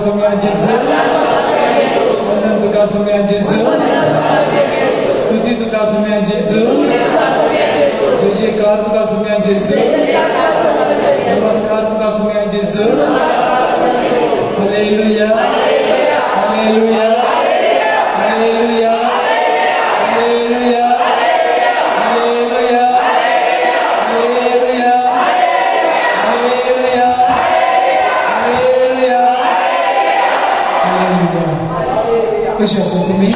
सोम्या जेजू, वंदन तुका सोम्या जेजू, स्तुती तुका सोम्या जेजू, जय जयकार तुका सोम्या जेजू, नमस्कार तुका सोम्या जेजू. Hallelujah, hallelujah, hallelujah, hallelujah, hallelujah, hallelujah, hallelujah, hallelujah, hallelujah. कशी आसा तुमी?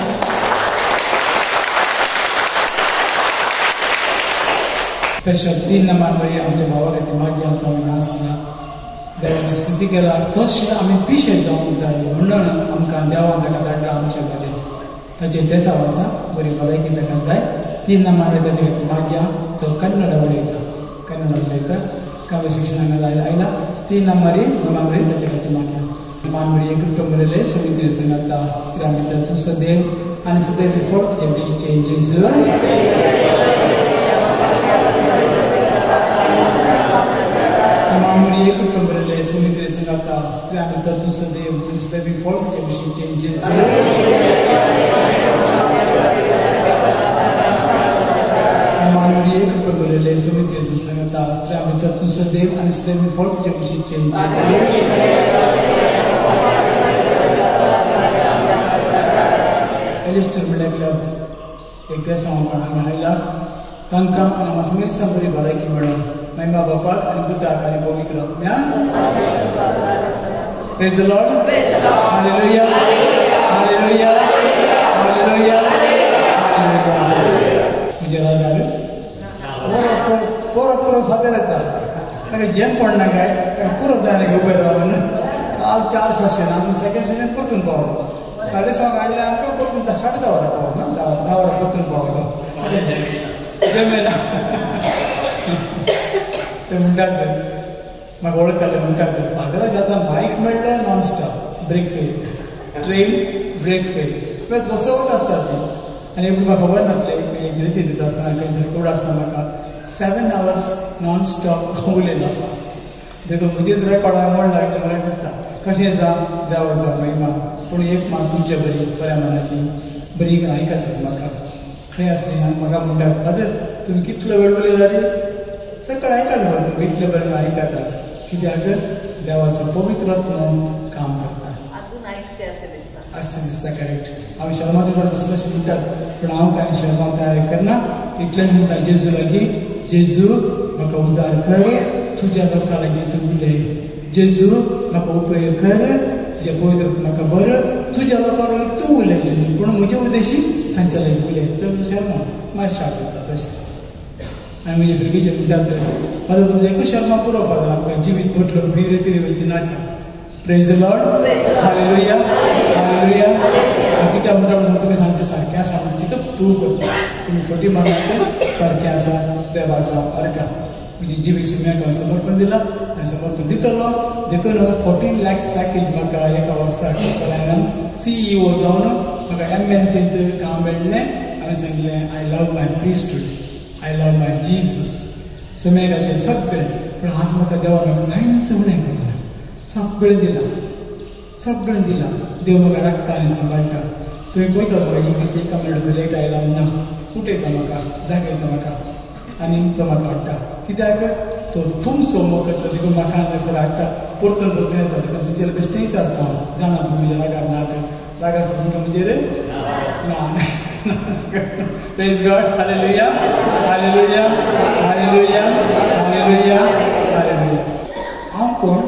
स्पेशल 3 नंबर बरी आमच्या भावा खातीर मागीर आमचो आमी नाचला देवाची स्तुती केला. तशें आमी पिशे जावंक जाय म्हणून आमकां देवान ताका धाडला आमच्या मदें. ताचें देसाव आसा, बरी भलायकी ताका जाय. 3 नंबर ताचे खातीर मागया. तो कन्नड उलयता, कन्नड उलयता, काव्य शिक्षणाक आयला. 3 नंबर नंबर ताचे खातीर मागया. मानवरी एक रुपया बरयले समिती संगाता स्त्रियांचा तूं सदैव आनी सदैव फॉर तुजे विशींचे जेजू. मामुरी एक रुपया बरयले समिती संगाता स्त्रियांचा तूं सदैव आनी सदैव फॉर तुजे विशींचे जेजू. मानवरी एक रुपया बरयले समिती संगाता स्त्रियांचा तूं सदैव आनी सदैव फॉर तुजे विशींचे जेजू. एलिस्टर म्हणल्यार क्लब एक देसांव हांगा आयला. तांकां आनी आमकां समेस्तां बरी भलायकी मेळोन महिमा बापाक आनी पुताक आनी पवित्र आत्म्याक. Praise the Lord. Hallelujah, hallelujah, hallelujah, hallelujah. म्हज्या राजार परत परत परत फातर येता. ताका जेम पडना काय ताका पुरो जायना उबें रावन. काल 4 सेशन आमी सेकंड सेशन परतून पावलो. 6:30 आयले आमकां परतून 10:30 वरां पावलो. 10 वरां परतून पावलो. जमेना ते म्हणटात म्हाका वळखताले. म्हणटात फादराचे आतां मायक मेळ्ळो non stop brake fail, train brake fail, वसवत आसता ती. आनी म्हाका खबर नासलें एक रिती दिता आसतना खंयसर कोड आसतना म्हाका 7 hours non stop उलयलो आसा. देखून म्हजेच रेकॉर्ड हांवें मोडला म्हाका दिसता. कशें जावं देवा जावं महिमा. पूण एक मात तुमचे बरी बऱ्या मनाची बरी आयकतात म्हाका. खंय आसली आनी म्हाका म्हणटात फादर तुमी कितलो वेळ उलयला रे, सकाळ आयकता तुमी इतले बरें आयकतात. कित्याक देवाचो पवित्र आत्मो काम करता. अशें दिसता. करेक्ट. हांव शर्मा दिता बसलो अशें म्हणटात, पूण हांव कांय शर्मा तयार करना. इतलेंच म्हणटा जेजू लागीं, जेजू म्हाका उजार कर, तुज्या लोकां लागीं तूं उलय. जेजू म्हाका उपयोग कर, तुज्या पवित्र म्हाका बरं, तुज्या लोकां लागीं तूं उलय जेजू, पूण म्हजे उद्देशी तांच्या लागीं उलय. तर शर्मा मातशें स्टार्ट जाता तशें. आनी म्हजे भुरगीं म्हणटात फादर तुमचो एकूच शर्मा पुरो फादर, आमकां जिवीत बदलून खंय रिती वयची नाका. Praise the Lord. Hallelujah, hallelujah. हांव कित्याक म्हणटा म्हणून तुमी सांगचें सारकें आसा म्हणून तिका प्रूव करता. तुमी फटी मारता सारकें आसा. देवाक जावं अर्घा. म्हजी जिवीत सुम्याक हांवें समर्पण दिलां आनी समर्पण दितलो. देखून 14 lakhs package म्हाका एका वर्साक लायनान CEO जावन म्हाका MNCंत काम मेळ्ळें. हांवें सांगलें I love my priesthood, I love my Jesus. सुम्या खातीर सगळें. पूण आज म्हाका देवान म्हाका कांयच उणें करूं ना. सगळें दिलां, सगळें दिलां. देव म्हाका राखता आनी सांबाळटा. तुमी पळयता म्हाका एक दीस 1 मिनट लेट आयला ना, उठयता म्हाका, जागयता म्हाका आनी तो म्हाका हाडटा. कित्याक तो तुमचो मोग करता देखून म्हाका हांगासर हाडटा. परतून परतून येता. देखून तुमचेर बेश्टें विचारता हांव, जाणा तुमी म्हज्या रागार ना तें. राग आसा तुमकां म्हजेर ना. Praise God. Hallelujah, hallelujah, hallelujah, hallelujah, hallelujah. हांव कोण?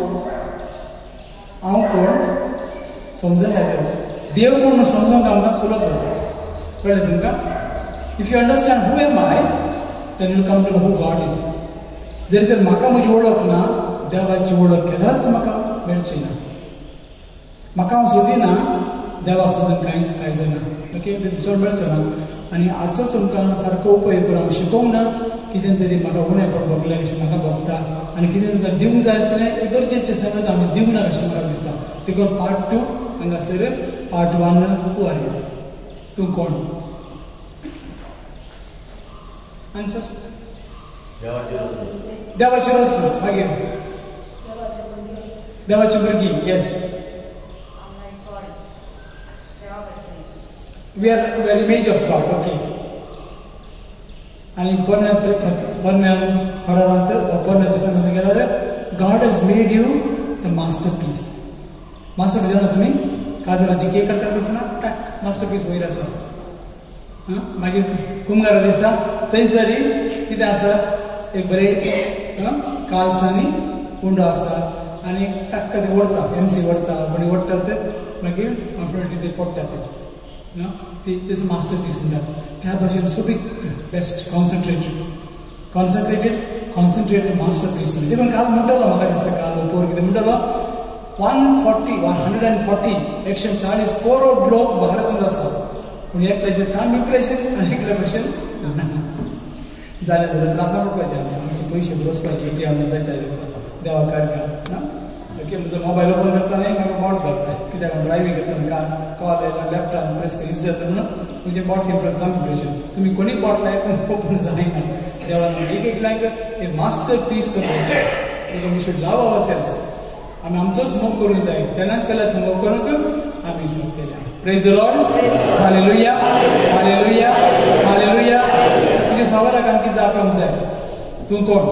हांव कोण समजना. देव कोण म्हणून समजूंक आमकां सुलभ जाता. कळ्ळें तुमकां? If you understand who am I, then you come to know who God is. जरी तर म्हाका म्हजी वळख ना, देवाची वळख केन्नाच म्हाका मेळची ना. म्हाका हांव सोदिना, देवाक सोदून कांयच फायदो ना. ओके, चड मेळचो ना. आनी हाचो तुमकां सारको उपयोग करून हांव शिकोवंक ना. कितें तरी म्हाका उणें पण भोगलें कशें म्हाका भोगता आनी कितें तुमकां दिवंक जाय आसलें तें गरजेचें सगळें आमी दिवंक ना कशें म्हाका दिसता. देखून पार्ट 2 हांगासर पार्ट 1 who are you, तूं कोण? आन्सर देवाची रचना. मागीर देवाची भुरगीं. येस. We are image of God, okay. आनी पोरण्या खोरांत पोरण्या दिसांत गेल्यार God has made you the masterpiece. Masterpiece जाणा तुमी, काजराची केक काडटा आसतना टाक मास्टरपीस वयर आसा. मागीर कुमगारा दिसा थंयसर कितें आसा, एक बरें कालसांनी उंडो आसा आनी टाक्क ते ओडटा, एमसी ओडटा, कोणी ओडटा ते मागीर कॉन्फिडंटली ते पडटा ते न्हू, ती तेच मास्टरपीस म्हणटा. त्या भाशेन सोबीत बेस्ट कॉन्सन्ट्रेटेड कॉन्सन्ट्रेटेड मास्टरपीस. देखून काल म्हणटालो, म्हाका दिसता काल पोर कितें म्हणटालो, 140 140 करोड लोक भारतांत आसा, पूण एकल्याचें काम इम्प्रेशन आनी एकल्या भशेन ना जालें जाल्यार त्रासा पडपाचें. आमी आमचे पयशे बसपाचे एटीएम देवा कार्य ना. ओके, म्हजो मोबायल ओपन करता न्ही, म्हाका बोट घालता, कित्याक ड्रायव्हिंग करतना कॉल येयला लेफ्टान प्रेस इजी जाता म्हणून तुजें बोट थंय इम्प्रेशन. तुमी कोणी बोट लायत ओपन जायना. देवान एक एकल्यांक एक मास्टर पीस करून आसा. We should love our selves. आमी आमचोच मोग करूंक जाय, तेन्नाच केल्यार मोग करूंक आमी सोदतले. Praise the Lord. Hallelujah, hallelujah, hallelujah. तुज्या सवालाक आणखी जाप येवंक जाय, तूं कोण?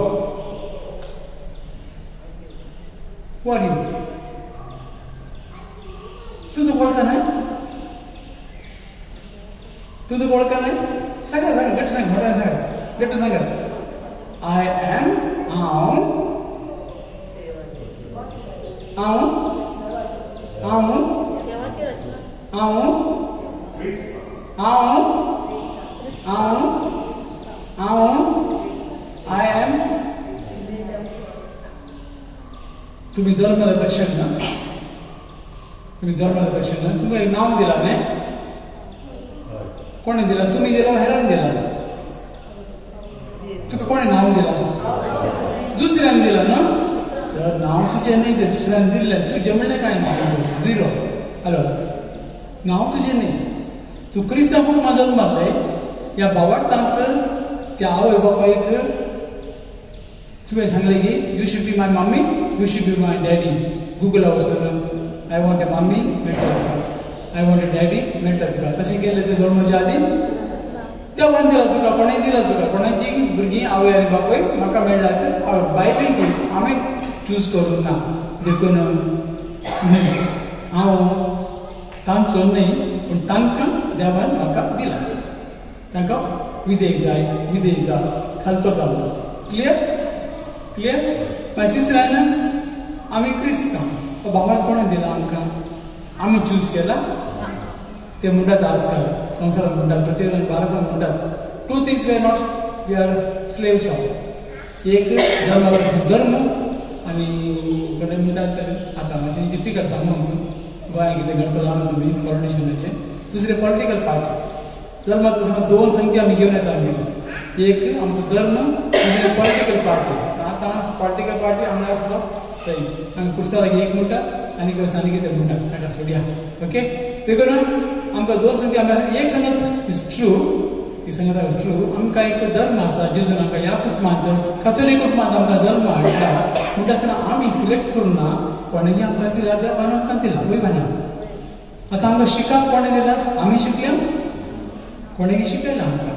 Who are you? तूं तुका वळखा न्हय? तूं तुका वळखा न्हय? सांगा सांगा, घट्ट सांग, मोठ्यान सांगा, घट्ट सांगा. I am, हांव हांव हांव हांव हांव हांव हांव I am. तुम्ही जन्माला तक्षण ना, तुम्ही जन्माला तक्षण ना, तुमकां एक नांव दिलां न्ही? कोणें दिलां? तुमी दिलां हेरान दिलां? तुका कोणें नांव दिलां? दुसऱ्यान दिलां न्हू? तर नांव तुजें न्ही तें, दुसऱ्यान दिल्लें. तुजें म्हणलें कांय ना, झिरो. हॅलो, नांव तुजें न्ही. तूं क्रिस्तांव कुटुंबांत जल्मालें, ह्या भावार्थांत त्या आवय बापायक तुवें सांगलें की you should be my mummy, you should be my daddy. गुगला वचून I want a mummy मेळटा तुका, I want a daddy मेळटा तुका. तशें केलें तें जल्माच्या आदी देवान दिला तुका, कोणें दिला तुका? कोणाची भुरगीं आवय आनी बापूय म्हाका मेळ्ळात, आवय बायलूय ती हांवें चूज करूंक ना. देखून हांव तांचो न्हय, पूण तांकां देवान म्हाका दिला. तांकां विधेयक जाय, विधेयक जा, खालचो जालो. क्लियर? क्लियर? मागीर तिसऱ्यान आमी क्रिस्तांव. हो भावार्थ कोणें दिला आमकां? आमी चूज केला. ते म्हणटात आजकाल संवसारांत म्हणटात, प्रत्येक जाण भारतांत म्हणटात, two things we are not, we are slaves of. एक जल्माक धर्म, आनी थोडे म्हणटात आतां मातशें डिफिकल्ट सांगूंक, गोंयांत कितें घडटा जाणा तुमी पॉलिटिशनाचें. दुसरें पॉलिटिकल पार्टी. जल्माक आसतना दोन संगती आमी घेवन येता आमगेली, एक आमचो धर्म, दुसरें पॉलिटिकल पार्टी. आतां पॉलिटिकल पार्टी हांगा आसलो थंय हांगा कुर्सा लागीं एक म्हणटा आनी कुर्सा आनी कितें म्हणटा, ताका सोडया. ओके, देखून आमकां दोन संगती आमी एक सांगत is true, ही सांगत is true. आमकां एक धर्म आसा, जेजून आमकां ह्या कुटुंबांत, कथोलीक कुटुंबांत आमकां जल्म हाडटा. म्हणटा आसतना आमी सिलेक्ट करूंक ना, कोणें आमकां दिला, देवान आमकां दिला. वय भाना, आतां आमकां शिकप कोणें दिला? आमी शिकल्या? कोणें शिकयलां आमकां?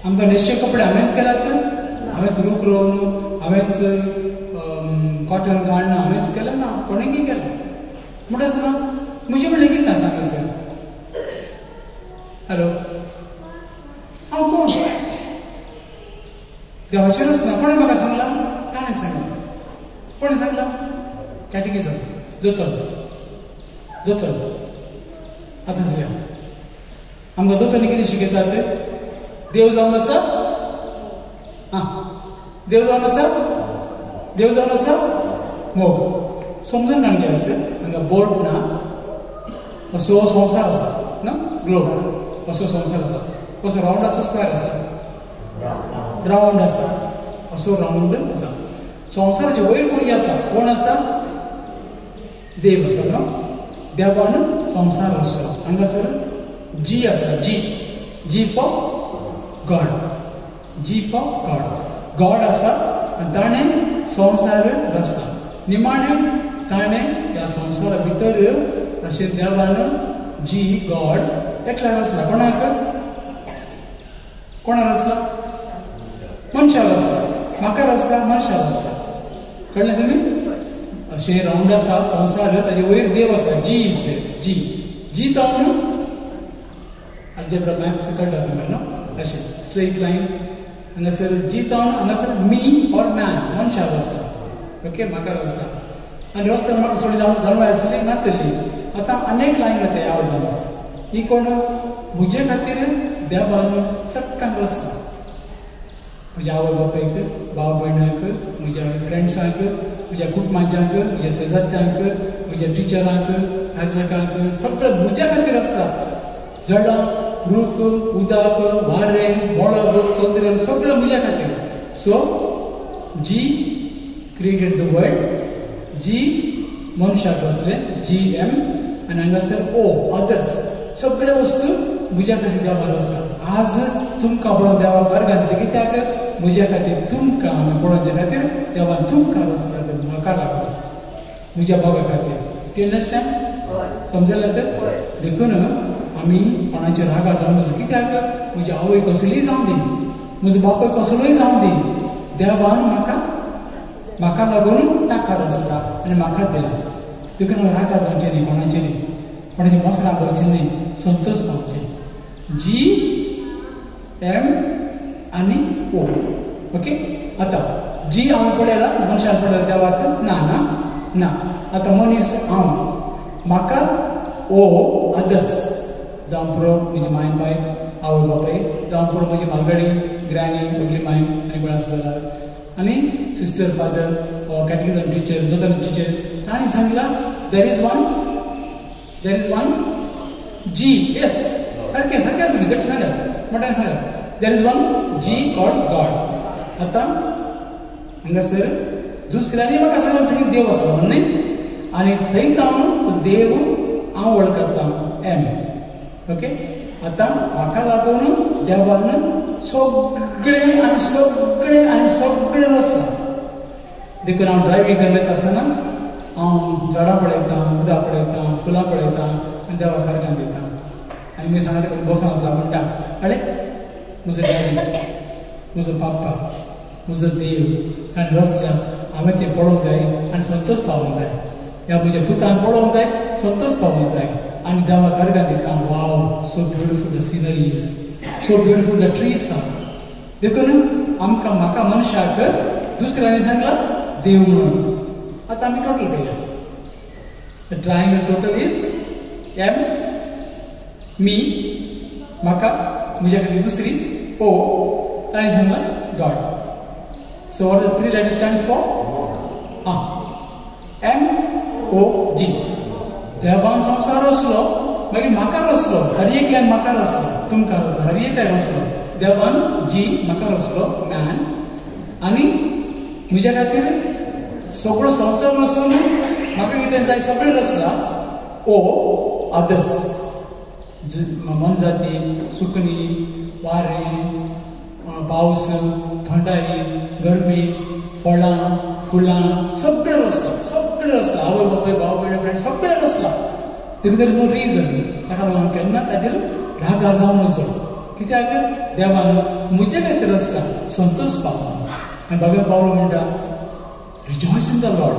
आमकां न्हेसचे कपडे हांवेंच केल्यात, हांवेंच रूख रोवन, हांवेंच कॉटन काडून हांवेंच केलें ना, कोणेंय केलें. म्हणटा आसतना म्हजें म्हणलें कितें ना सांग सर. हॅलो, हांव कोण? देवाचेरच ना. कोणें म्हाका सांगलां? ताणें सांगलां. कोणें सांगलां? कॅटेकिजम, दोतोर, दोतोर. आतां चोया आमकां दोतोरनी कितें शिकयतात? देव जावन आसा, आं, देव जावन आसा, देव जावन आसा मोग. समजून जाण घेयात, हांगा बोर्ड ना. असो संवसार आसा ना, ग्लोब असो संवसार आसा. असो रावंड आसा, स्क्वेर आसा? रावंड आसा, असो रावंड आसा. संवसाराचे वयर कोण आसा? कोण आसा? देव आसा न्हू. देवान संवसार आसलो. हांगासर जी आसा, G, G for God, G for God. God आसा आनी ताणें संवसार रचला. निमाणें ताणें ह्या संवसारा भितर अशें देवान जी गॉड एकल्या रचला. कोणाक? कोणा रचला? मनशा रचला. म्हाका रचला, मनशा रचला. कळ्ळें तुमी? अशें रावंड आसा संवसार, ताजे वयर देव आसा. जी is there. जी जी तो न्हू अल्जेब्रा मॅथ्स कळटा तुमकां न्हू? अशें स्ट्रेट लायन हांगासर जी तो हांगासर मी ऑर मॅन मनशा रचला. ओके, म्हाका रचला आनी रस्त्यार म्हाका सोडी जाणवाय आसली नातली. आतां अनेक लायन वता ह्या वटान. ही कोण? म्हजे खातीर देवान सगळ्यांक रचला. म्हज्या आवय बापायक, भाव भयणांक, म्हज्या फ्रेंड्सांक, म्हज्या कुटुंबांच्यांक, म्हज्या शेजारच्यांक, म्हज्या टिचरांक, आयजकांक, सगळें म्हज्या खातीर आसता. झाडां, रूख, उदक, वारें, मळब, चंद्र, सगळें म्हज्या खातीर. So G created the world, G मनशाक रचलें, जी एम, आनी हांगासर ओ अदर्स. सगळे वस्तू म्हज्या खातीर देवार आसता. आज तुमकां पळोवन देवाक अर्गां दिता. कित्याक? म्हज्या खातीर तुमकां आमी पळोवच्या खातीर देवान तुमकां रचला, म्हाका लागलो म्हज्या मोगा खातीर. You understand? समजलें तर? देखून आमी कोणाचे रागा जावंक जाय. कित्याक? म्हजी आवय कसलीय जावं दी, म्हजो बापूय कसलोय जावं दी, देवान म्हाका म्हाका लागून ताका रचला आनी म्हाका दिला. देखून हांव रागा जावचें न्ही कोणाचें न्ही, कोणाचें मसरां भरचें न्ही, संतोश पावचें. जी एम आनी ओ. ओके, आतां जी हांव पळयला मनशान पळयला देवाक ना ना ना. आतां मनीस हांव, म्हाका ओ अदर्स जावं पुरो म्हजी माय पाय, आवय बापाय जावं पुरो, म्हजी म्हालगडी ग्रॅनी, व्हडली माय आनी कोण आसा जाल्यार, आनी सिस्टर, फादर, कॅटकिजम टिचर, दोतोर टिचर, तांणी सांगलां there is one, there is one G. Yes, सारकें सारकें तुमी घट्ट सांगात, मोठ्यान सांगात. There is one G called God. आतां हांगासर दुसऱ्यांनी म्हाका सांगलां थंय देव आसा म्हणून न्ही, आनी थंय जावन तो देव हांव वळखता एम. ओके, आतां म्हाका लागून देवान सगळें आनी सगळें आनी सगळें रचलां. देखून हांव ड्रायव्हींग करता आसतना हांव झाडां पळयतां, उदक पळयतां, फुलां पळयतां आनी देवाक अर्गां दिता. आनी मागीर सांगता कोण बसून आसता म्हणटा, आरे म्हजो डॅडी, म्हजो पाप्पा, म्हजो देव ताणें रचल्या, हांवें तें पळोवंक जाय आनी संतोश पावूंक जाय. ह्या म्हज्या पुतान पळोवंक जाय, संतोश पावूंक जाय आनी देवाक अर्गां दिता. Wow, so beautiful the scenery is, so beautiful the trees are. देखून आमकां म्हाका मनशाक दुसऱ्यांनी सांगलां देव म्हणून. आतां आमी टोटल केल्या. The triangle total is M, me, म्हाका, म्हज्या खातीर दुसरी, ओ, ताणें सांगलां God. So what the three letter stands for? M O G. देवान संवसार रचलो, मागीर म्हाका रचलो, हर एकल्यान म्हाका रचलो, तुमकां रचलो, हर एकल्यान रचलो. देवान जी म्हाका रचलो, मॅन, आनी म्हज्या खातीर सगळो संवसार रचून म्हाका कितें जाय सगळें रचलां. ओ अदर्स, मोनजाती, सुकणीं, वारें, पावस, थंडाय, गरमी, फळां, फुलां, सगळें रचलां, सगळें रचलां. आवय बापूय, भाव भयण, फ्रेंड, सगळें रचलां. देखून there is no reason ताका लागून केन्ना ताजेर रागा जावं नजो. कित्याक? देवान म्हजे खातीर रचलां, संतोश पावना. आनी बाबा पावलो म्हणटा, rejoice in the Lord,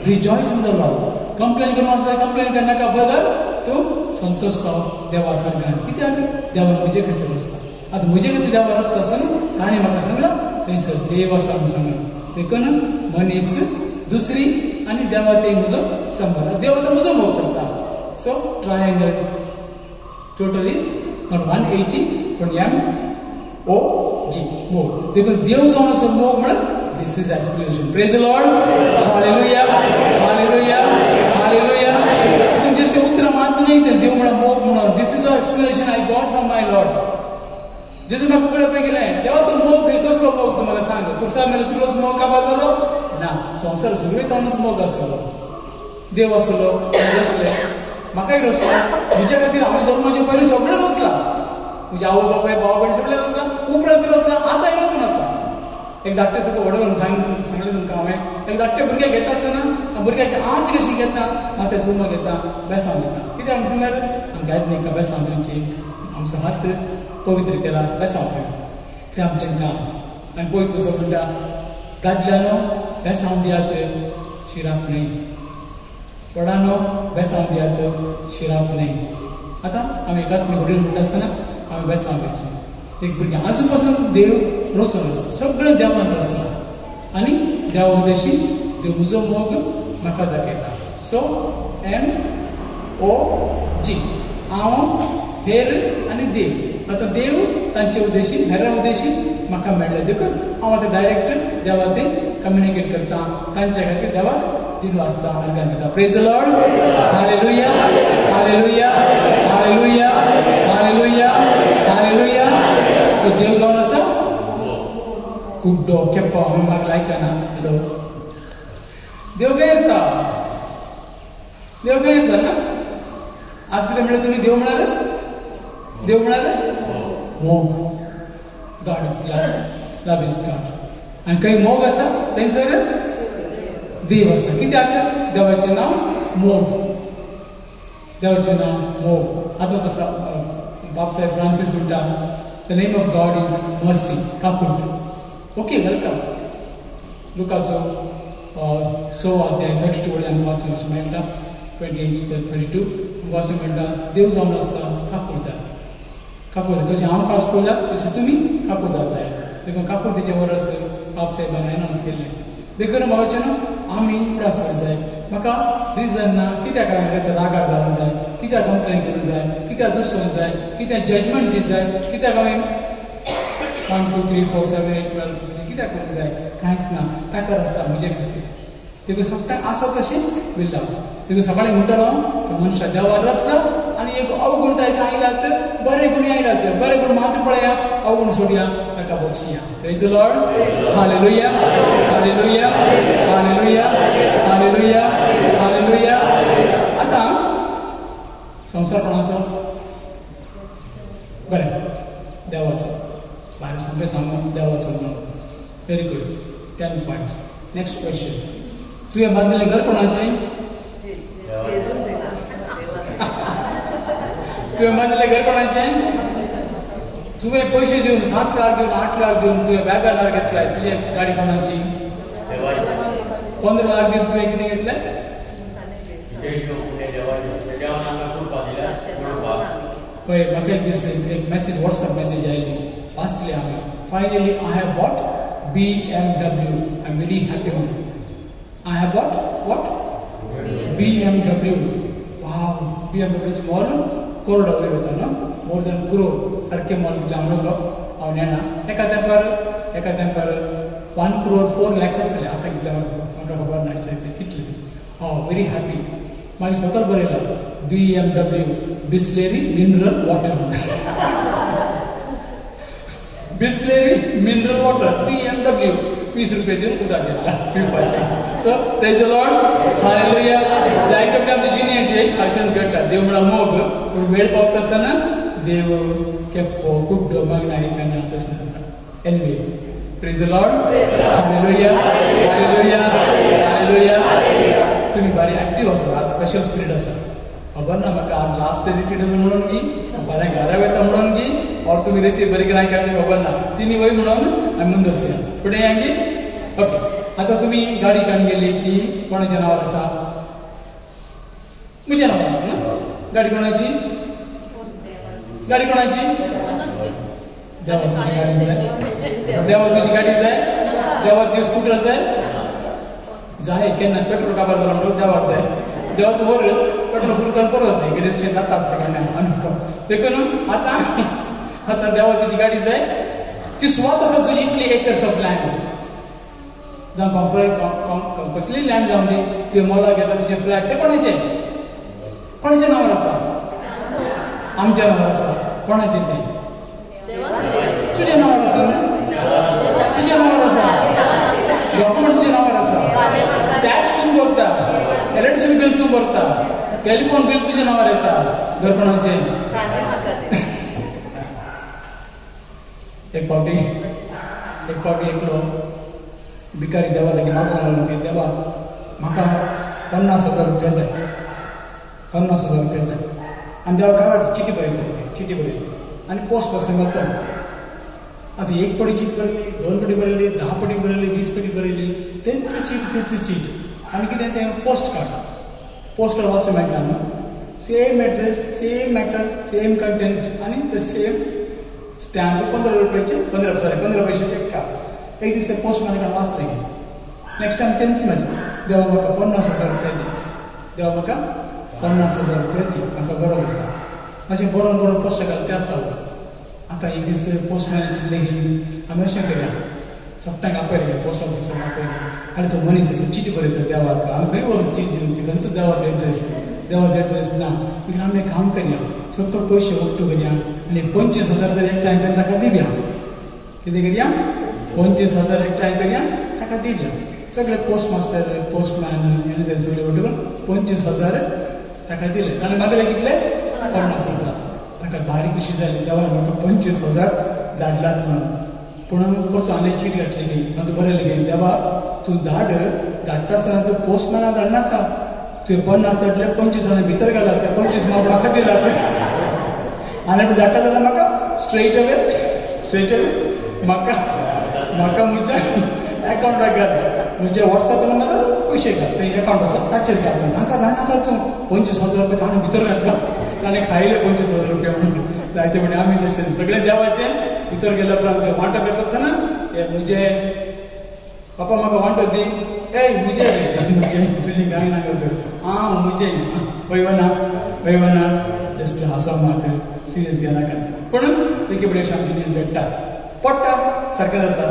rejoice in the Lord. Complain करूं आसल्यार कंप्लेन करनाका, बगर तूं संतोश पाव देवाक अर्गां. कित्याक? देवान म्हजे खातीर रचलां. आतां म्हजे खातीर देवान रचता आसतना ताणें म्हाका सांगलां थंयसर देव आसा म्हणून सांगलां. देखून मनीस दुसरी आनी देवा ते म्हजो संबंद, देव आतां म्हजो मोग करता. So triangle total is not 180 पूण एम ओ जी मोग. देखून देव जावन आसा मोग म्हणून this is explanation. Praise the Lord. Hallelujah, hallelujah, hallelujah. देखून जस्ट उतरां मात न्ही तें देव म्हणून मोग म्हणून. This is the explanation I got from my Lord. जेजू म्हाका पळय गेलें, देवा तूं मोग खंय, कसलो मोग तूं म्हाका सांग. कुर्सा मेरेन तुजोच मोग काबार जालो ना, संवसार सुरवेक मोग आसलो, देव आसलो, रचलें, म्हाकाय रचलो, म्हज्या खातीर हांवें जल्माचे पयलीं सगळें रचलां, म्हज्या आवय बापाय, भाव भयण सगळें रचलां, उपरांत रचलां, आतांय रचून आसा. एक धाकटें सारकें व्हडलो सांगलें तुमकां हांवें. एक धाकटे भुरग्याक घेता आसतना भुरग्याक आंच कशी घेता, माथ्यार चुरमो घेता, बेसांव दिता. कित्याक आमकां सांगल्यार आमकां याद न्ही बेसांव दिवची, आमचो हात पवित्र केला, बेसांव दिवं, तें आमचें काम. आनी पयत पुस्तक म्हणटा, दादल्यानो बेसांव दियात, शिराप न्हय. व्हडानो बेसांव दियात, शिराप न्हय. आतां आमी एकात्मीक वडील म्हणटा आसतना आमी बेसांव दिवचें. एक भुरगें आजून पासून देव रचून आसा, सगळें देवान रचलां आनी देवा उद्देशी देव म्हजो मोग म्हाका दाखयता. सो MOG, हांव, हेर आनी देव. आतां देव तांचे उद्देशी, हेरा उद्देशी म्हाका मेळ्ळें, देखून हांव आतां डायरेक्ट देवा ते कम्युनिकेट करता, तांच्या खातीर देवाक दिन वाचता, अर्गान दिता. Praise the Lord. Hallelujah, hallelujah, hallelujah, hallelujah, hallelujah. So देव जावन आसा कुड्डो केप्पो आमी म्हाका लायकना. हॅलो, देव खंय आसता? देव खंय आसा ना? आज कितें म्हणलें तुमी? देव म्हळ्यार, देव म्हळ्यार मोग. God is love, love is God. आनी खंय मोग आसा थंयसर देव आसा. कित्याक? देवाचें नांव मोग, देवाचें नांव मोग. आतां बाबसाहेब फ्रांसीस म्हणटा, the name of God is mercy, काकूर्त. Okay, welcome. लुकाचो 6 अध्याय 32 वयल्यान वाचूंक मेळटा, 28 ते 32 वाचूंक मेळटा. देव जावन आसा काकुळटात, काकुळटात. जशें हांव काकुळटा तशें तुमी काकुळटा जाय. देखून काकुळतीचें वर्स बाबसाहेबान एनावन्स केल्लें. देखून म्हाका न्हू आमी उडास जाय. म्हाका रिजन ना कित्याक हांवें रागार जावंक जाय, कित्याक कंप्लेन करूंक जाय, कित्याक दुसरोंक जाय, कित्याक जजमेंट दी जाय, कित्याक हांवें 1 2 3 4 7 8 12 15 कित्याक करूंक जाय? कांयच ना. ताकद आसता म्हजे खातीर. देखून सगळ्यांक आसा तशें विल्ला. देखून सकाळीं म्हणटलो हांव, मनशां देवार रचला आनी एक अवगुण जायते आयलात, बरे गुणी आयलात, बरे गुण मात्र पळया, अवगुण सोडया, ताका बक्षिया. Praise the Lord. Hallelujah, hallelujah, hallelujah, hallelujah, hallelujah. आतां संवसार कोणाचो? बरें, देवाचो. भायर सामकें सांगू, देवाचो म्हणून. Very good, 10 points. Next question, तुवें बांदिल्लें घर कोणाचें? तुवें बांदिल्लें घर कोणाचें? तुवें पयशे दिवन 7 लाख दिवन 8 लाख दिवन तुवें वॅगनार घेतलाय, तुजी गाडी कोणाची? 15 लाख दिवन तुवें कितें घेतलें? पळय, म्हाका एक दीस एक मॅसेज, वॉट्सएप मॅसेज आयली, वाचली हांवें. Finally I have bought BMW, I am very happy म्हणून. I have bought what? BMW. Wow, BMWची मोल करोड वयर वता न्हू, मोर दॅन क्रोर सारकें मोल कितलें हांव नको, हांव नेणा. एका तेंपार 1 crore 4 lakhs आसतलें, आतां कितलें म्हाका खबर ना एक्झॅक्टली कितलें. हांव व्हेरी हॅपी. मागीर सकयल बरयलां BMW Bisleri mineral water, Bisleri mineral water BMW. 20 रुपये दिवन उदक घेतला पिवपाचें. So praise the Lord, hallelujah. जायते कडेन आमचे जिणेंत अशेंच घडटा. देव म्हळ्यार मोग, पूण वेळ पावता आसतना देव केप्पो कुड्डो मागणें आयकना तशें जाता. Anyway, praise the Lord, hallelujah, hallelujah, hallelujah. तुमी बारी एक्टीव आसा, आज स्पेशल स्पिरीट आसा. खबर ना म्हाका आज लास्ट रिट्रीट आसा म्हणून की फाल्यां घरा वयता म्हणून की और तुमी रेती बरी कितें काय खबर ना. तिनी वय म्हणून आमी मुंदर वचया फुडें या की. ओके, आतां तुमी गाडी काडून गेली की कोणाच्या नांवार आसा? म्हज्या नांवार आसा ना गाडी. कोणाची गाडी? कोणाची? देवा तुजी गाडी जाय, देवा तुजी गाडी जाय, देवा तुजी स्कुटर जाय. जाय केन्ना पेट्रोल काबार जाला म्हणून देवाक जाय. देवाचो वर पेट्रोल फूल करून परत न्ही कितें जाता आसता केन्ना अनुभव. देखून आतां आतां देवा तुजी गाडी जाय, ती सुवात आसा तुजी इतली एकर्स ऑफ लँड, जावं कॉन्फरन्स कसली लँड जावं दी, तुवें मोलाक घेतला तुजें फ्लॅट, तें कोणाचें? कोणाच्या नांवार आसा? आमच्या नांवार आसा. कोणाचें तें? तुज्या नांवार आसा न्हू, तुज्या नांवार आसा, डॉक्युमेंट तुज्या नांवार आसा, टॅक्स तूं भरता, इलेक्ट्रिसिटी बील तूं भरता, टेलिफोन बील तुज्या नांवार येता. घर कोणाचें? एक फावटी एकलो भिकारी देवा लागीं मागूंक लागलो की देवा म्हाका 50,000 रुपया जाय, 50,000 रुपया जाय. आनी देवा काका चिटी बरयता, चिटी बरयता आनी पोस्ट बॉक्सान घालता. आतां एक पडी चीट बरयली, 2 पडी बरयली, 10 पडी बरयली, 20 पडी बरयली, तेच चीट तेच चीट. आनी कितें तें पोस्ट कार्ड, पोस्ट कार्ड वाचूंक मेळटा न्हू, same address, same matter, same content आनी the same stamp. 15 रुपयाचे 15 पयशाचे एक कार्ड. एक दीस तें पोस्टमॅनाक वाचलें. नेक्स्ट टायम तेंच म्हजें, देवा म्हाका 50,000 रुपया दी, देवा म्हाका 50,000 रुपया दी, म्हाका गरज आसा. अशें बरोवन बरोवन पोस्ट घालते आसता. आतां एक दीस पोस्टमॅनान चिंतलें की आमी अशें करया, सगळ्यांक आपयलें, पोस्ट ऑफिसान आपयलें आनी तो मनीस चिटी बरयता देवाक, आमी खंय व्हरून चिटी दिवची, खंयचो देवाचो एड्रेस, देवाचो एड्रेस ना. मागीर आमी एक काम करया, सगळो पयशे एकटो करया आनी 25,000 जर एकठांय करून ताका दिवया. कितें करया, 25,000 एकठांय करया ताका दिवया. सगळे पोस्ट मास्टर, पोस्टमॅन आनी ते सगळे बरोबर 25,000 ताका दिले. ताणें मागले कितले, 50,000. ताका भारी खुशी जाली, देवान म्हाका 25,000 धाडलात म्हणून. पूण परतो आनी चीट घातली की तातूंत बरयलें की देवा तूं धाड, धाडटा आसतना तूं पोस्टमॅनाक धाडनाका, तुवें 50 धाडले, 25 भितर घाला, ते 25 म्हाका म्हाका दिला आनी धाडटा जाल्यार म्हाका स्ट्रेट अवे, स्ट्रेट अवे म्हाका म्हाका म्हज्या एकावंटाक घाल, म्हज्या वॉट्सॅप नंबरार पयशे घाल, ते एकावंट आसा ताचेर घाल, ताका धाडनाका तूं. 25,000 रुपया ताणें भितर घातला, ताणें खायले 25,000 रुपया म्हणून. जायते म्हणजे आमी तशें सगळें देवाचें भितर गेल्या उपरांत ते वांटो घेता आसतना हे म्हजे पापा म्हाका वांटो दी, ए म्हजे म्हजे तुजें कांय नाका सर, आं म्हजें वयवना वयवना, जस्ट हांसो म्हाका सिरियस घेनाका. पूण एके फुडें शांतीन भेट्टा पडटा सारकें जाता.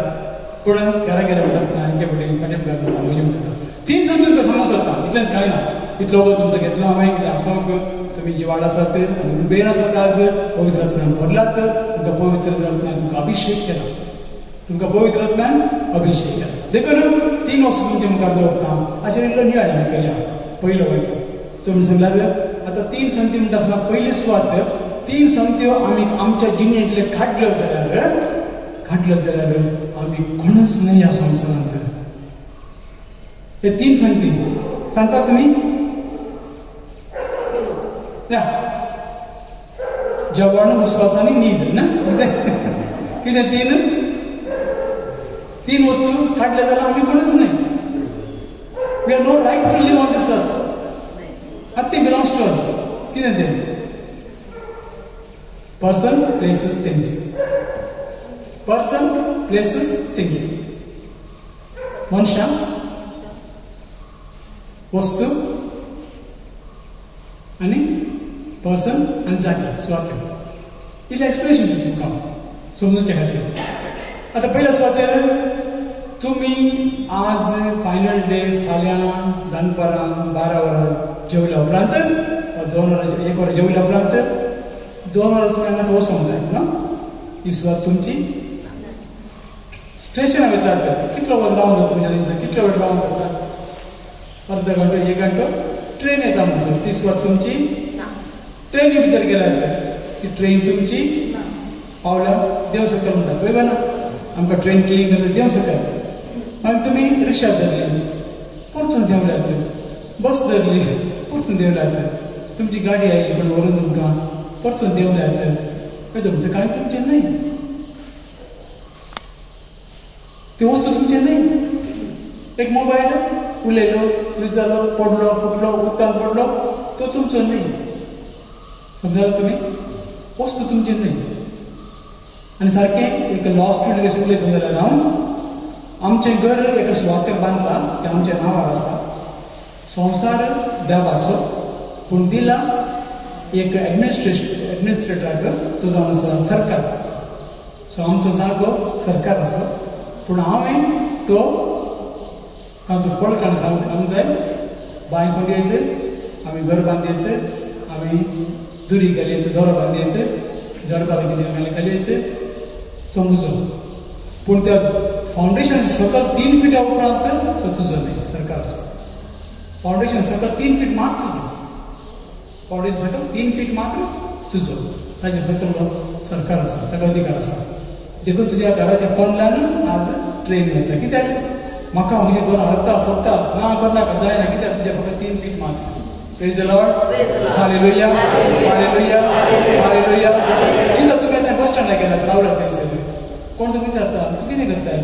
पूण घरा गेल्या म्हणटा आसतना एके फुडें फाटीं फुडें जाता म्हजें म्हणटा. 3 संद तुमकां सांगूंक सोदता, इतलेंच कांय ना. इतलो वगत तुमचो घेतलो हांवें कितें आसोंक, तुमी जिवाळ आसात आनी उर्बेन आसात, आज पवित्र आत्म्यान भरलात, तुमकां पवित्र आत्म्यान तुमकां अभिशेक केला, तुमकां पवित्र आत्म्यान अभिशेक केला. देखून 3 वस्तू तुमच्या मुखार दवरता, हाचेर इल्लो नियाळ आमी करया. पयलो वांटो तुमी सांगल्यार आतां 3 संती म्हणटा आसतना पयली सुवात 3 संत्यो आमी आमच्या जिणेंतले काडल्यो जाल्यार, काडल्यो जाल्यार आमी कोणूच न्हय ह्या संवसारांत. हे 3 संती सांगता तुमी, जेवण, उस्वास आनी न्हीद ना, कितें 3 वस्तू काडले जाल्यार आमी कोणूच न्हय. We have no right to live on this earth, nothing belongs to us. कितें तें, person, places, things. Person, places, things. मनशां, वस्तू आनी पर्सन आनी जागे, सुवात. इल्लें एक्सप्लेनेशन दिता तुमकां समजूचे खातीर. आतां पयल्या सुवातेर तुमी आज फायनल डे, फाल्यां दनपारां 12 वरां जेवल्या उपरांत वा 2 वरां 1 वर जेवल्या उपरांत 2 वरां तुमी हांगा वचोंक जाय न्हू. ही सुवात तुमची. स्टेशनार वतात कितलो वत रावंक जाता तुमच्या दिसा, कितलो वेळ रावंक जाता, अर्द घंटो 1 घंटो ट्रेन येता म्हणसर ती सुवात तुमची. ट्रेनी भितर गेल्यार ती ट्रेन तुमची. पावल्या देव सकल म्हणटात पळय ना, आमकां ट्रेन क्लीन करता देव सकल. मागीर तुमी रिक्षा धरली, परतून देंवल्यात, बस धरली, परतून देंवल्यात, तुमची गाडी आयली पण व्हरून तुमकां परतून देंवल्यात. तुमचें कांय तुमचें न्हय, त्यो वस्तू तुमचें न्हय. एक मोबायल उलयलो, यूज जालो, पडलो, फुटलो, उदकान पडलो, तो तुमचो न्हय. समजालो तुमी, वस्तू तुमची न्हय. आनी सारकें एक लॉ स्टुडंट कशें उलयता जाल्यार हांव, आमचें घर एका सुवातेर बांदलां तें आमच्या नांवार आसा. संवसार देवाचो, पूण दिला एक एडमिनिस्ट्रेटराक, तो जावन आसा सरकार. सो आमचो जागो सरकार आसो, पूण हांवें तो तातूंत फळ काडून खावंक जाय. बांय खणयत, आमी घर बांदयत, आमी दुरी घालयत, दोरो बांदयत, जडपाला कितें घाली घालयत, तो म्हजो. पूण त्या फावंडेशन सकयल 3 फिटा उपरांत तो तुजो न्हय, सरकाराचो. फावंडेशन सकयल 3 फीट मात तुजो, फावंडेशन सकयल 3 फीट मात्र तुजो, ताजे सकयल सरकार आसा, ताका अधिकार आसा. देखून तुज्या घराच्या पोंदल्यान आज ट्रेन वता. कित्याक? म्हाका म्हजें घर हालता फोडटा ना करनाका जायना कित्याक तुजें फकत 3 फीट मात्र. Praise the Lord. Hallelujah. Hallelujah. Hallelujah. चिंता तुमी आतां बस स्टँडार गेलात रावला थंयसर कोण तुमी विचारता तूं कितें करताय?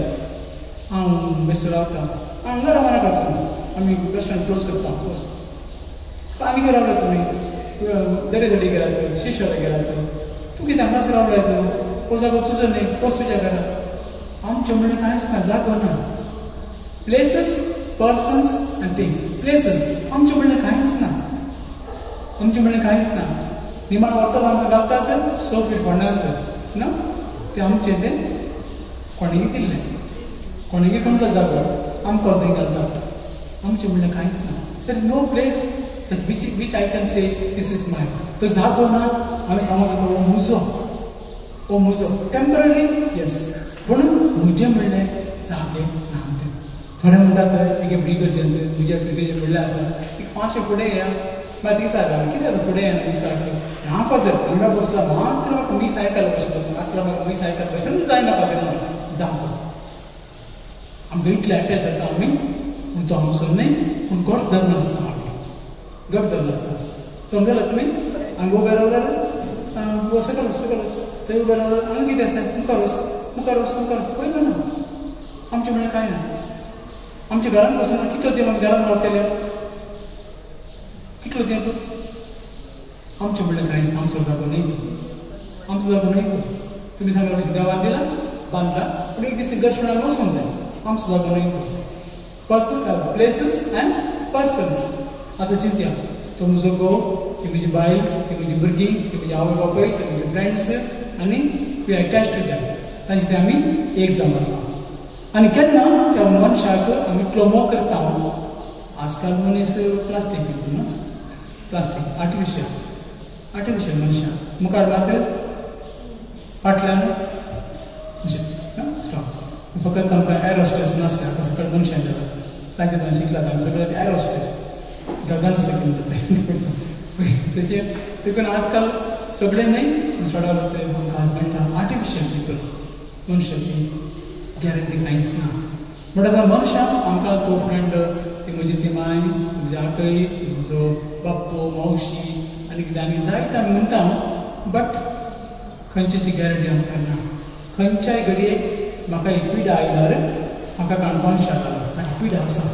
हांव बेश्टो रावता. हांगा रावनाका तूं, आमी बस स्टँड क्लोज करता वच. सो आनी खंय रावला तुमी? दरेदडी गेलात, शिशोला गेलात, तूं कितें हांगाच रावलाय तूं? हो जागो तुजो न्ही, वच तुज्या घरा. आमचें म्हणलें कांयच ना, जागो ना. Places, persons and things. Places आमचें म्हणलें कांयच ना, आमचें म्हणलें कांयच ना. निमाण व्हरतात आमकां घालतात 6 फीट फोंडांत ना, तें आमचें तें कोणेंगी दिल्लें, कोणेंगी कोणलो जागो आमकां थंय घालतात. आमचें म्हणलें कांयच ना. There is no place that which I can say this is mine. तो जागो ना, हांवें सांगूंक जाता हो म्हजो, हो म्हजो. टेम्पररी येस, पूण म्हजें म्हणलें जागे ना. थोडे म्हणटात एके इगर्जेंत म्हज्या इगर्जेन व्हडलें आसा, एक मातशें फुडें येया. मागीर थिंग विचारता कितें जाता फुडें येना मिसाक? ना फादर हांगा बसला मात्र म्हाका मीस आयकल बसलो, मात्र म्हाका मीस आयकल बसून जायना फादर म्हणून जागो. आमकां इतले अटॅच जाता आमी, पूण तो आमचो न्हय, पूण घट धरून आसता, घट धरून आसता. समजला तुमी? हांगा उबे रावल्यार सकयल वच, सकयल वच, थंय उबे रावल्यार हांगा कितें आसा मुखार वच, मुखार वच, मुखार वच, खंय ना. आमचें म्हणल्यार कांय ना. आमच्या घरान बसून कितलो तेंप आमी घरान रावतले? कितलो तेंप? आमचें म्हणल्यार कांयच ना, आमचो जागो न्हय तो, आमचो जागो न्हय तो. तुमी सांगला कशें देवान दिला बांदला, पूण एक दीस तें घर सोडून वचूंक जाय. आमचो जागो न्हय तो. Person, places and persons. आतां चिंतया, तो म्हजो घोव, ती म्हजी बायल, ती म्हजी भुरगीं, ती म्हजी आवय बापूय, ते म्हजे फ्रेंड्स, आनी we attach to them. तांचे ते आमी एक जावन आसा. आनी केन्ना त्या मनशाक आमी इतलो मोग करता. आजकाल मनीस प्लास्टीक न्हू, प्लास्टीक आर्टिफिशियल, आर्टिफिशियल मनशां मुखार मात्र फाटल्यान स्टॉप. फकत आमकां एअर होस्टेस नासले, आतां सगळे मनशां जातात तांचे तांचे शिकलात आमी सगळे एअर होस्टेस गगन सकीन तशें. देखून आजकाल सगळे न्हय, पूण चडावत आमकां आज मेळटा आर्टिफिशियल पिपल. मनशाची गॅरंटी कांयच ना. म्हणटा आसतना मनशां आमकां तो फ्रेंड, ती म्हजी ती माय, ती म्हजी आकय, ती म्हजो बाप्पो, मावशी आनी कितें आनी जायते आमी म्हणटा, बट खंयचेची गॅरंटी आमकां ना. खंयच्याय घडयेक म्हाका एक पिडा आयल्यार म्हाका काणकोण शारान ताका पिडा आसा,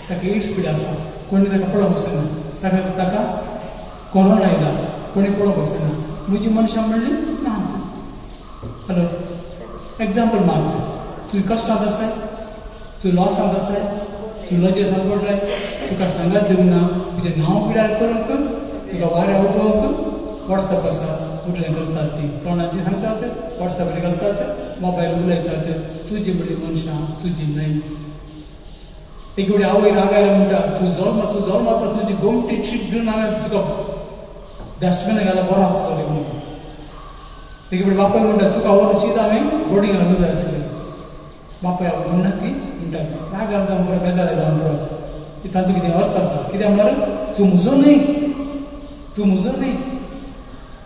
ताका एड्स पिडा आसा, कोणी ताका पळोवंक वचना, ताका ताका कोरोना आयला, कोणी पळोवंक वचना. म्हजी मनशां म्हणली ना. हॅलो, एग्जाम्पल मात्र. तूं कश्टांत आसाय, तूं लॉसांत आसाय, तूं लजेसान पडलाय, तुका सांगात दिवंक ना, तुजें नांव पिड्यार करूंक, तुका वाऱ्या उगोवंक वॉट्सएप आसा, उठलें करतात ती तोंडाची सांगतात, वॉट्सएपार घालतात, मोबायल उलयतात. तुजी म्हणली मनशां तुजी न्हय. एक फावटी आवय रागार म्हणटा, तूं जल्म, तूं जल्माता तुजी गोमटी चिड्डून हांवें तुका डस्टबिनान घाल्यार बरो आसतलो म्हणून. एक फावटी बापाय म्हणटा, तुका व्हरून शीत हांवें बोर्डींग घालूंक जाय आसलें. बापाय आवय म्हणना ती म्हणटा रागार जावन पुरो, बेजार जावन पुरो. ताचो कितें अर्थ आसा? कित्याक म्हणल्यार तूं म्हजो न्हय, तूं म्हजो न्हय,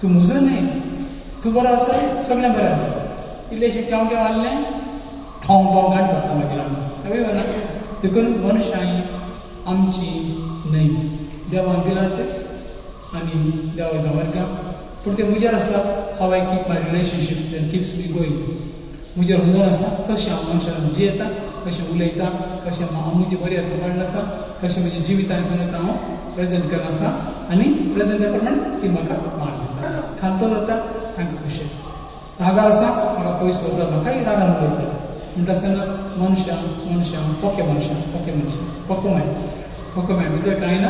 तूं म्हजो न्हय, तूं बरो आसा, सगळें बरें आसा. इल्लेशें केंव केंव आहलें ठोंग ठोंग गांठ पडटा मागीर आमकां. हय ना? देखून मनशां आमची न्हय, देवान दिलात आनी देवा जावर्गां, पूण तें म्हजेर आसा. How I keep my relationship that keeps me going. म्हजेर हुंदर आसा कशें हांव मनशान जियेता, कशें उलयता, कशें हांव म्हजी बरी सांबाळून आसा, कशें म्हजें जिवितान सांगता हांव प्रेजेंट करून आसा, आनी प्रेजेंटा प्रमाणे ती म्हाका मान दिता. खालतो जाता तांकां खुशी, रागार आसा म्हाका पयस दवरता, म्हाकाय रागान उलयतात. म्हणटा आसतना मनशां मनशां पोके मनशां, पोके मनशां, पोको माय, पोको माय भितर कांय ना,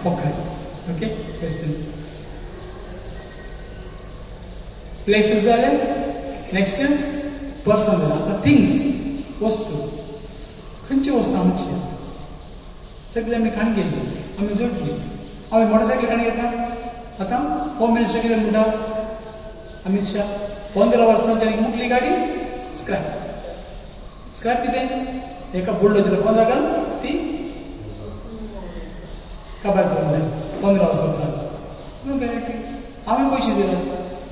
पोकळे. ओके, क्वेश्चन्स प्लेसीस जाले, नेक्स्ट पर्सन जालें. आतां थिंग्स, वस्तू. खंयची वस्तू आमची? सगळी आमी काण गेल्ली, आमी जोडली. हांवें मोटरसायकल काण घेता. आतां होम मिनिस्टर कितें म्हणटा अमीत शाह, 15 वर्सांच्या मुखली गाडी स्क्रॅप. स्क्रॅप कितें? एका बुलडोजर 15 घाल ती काबार करूंक जाय 15 वर्सां उपरांत. No guarantee. हांवें पयशे दिले,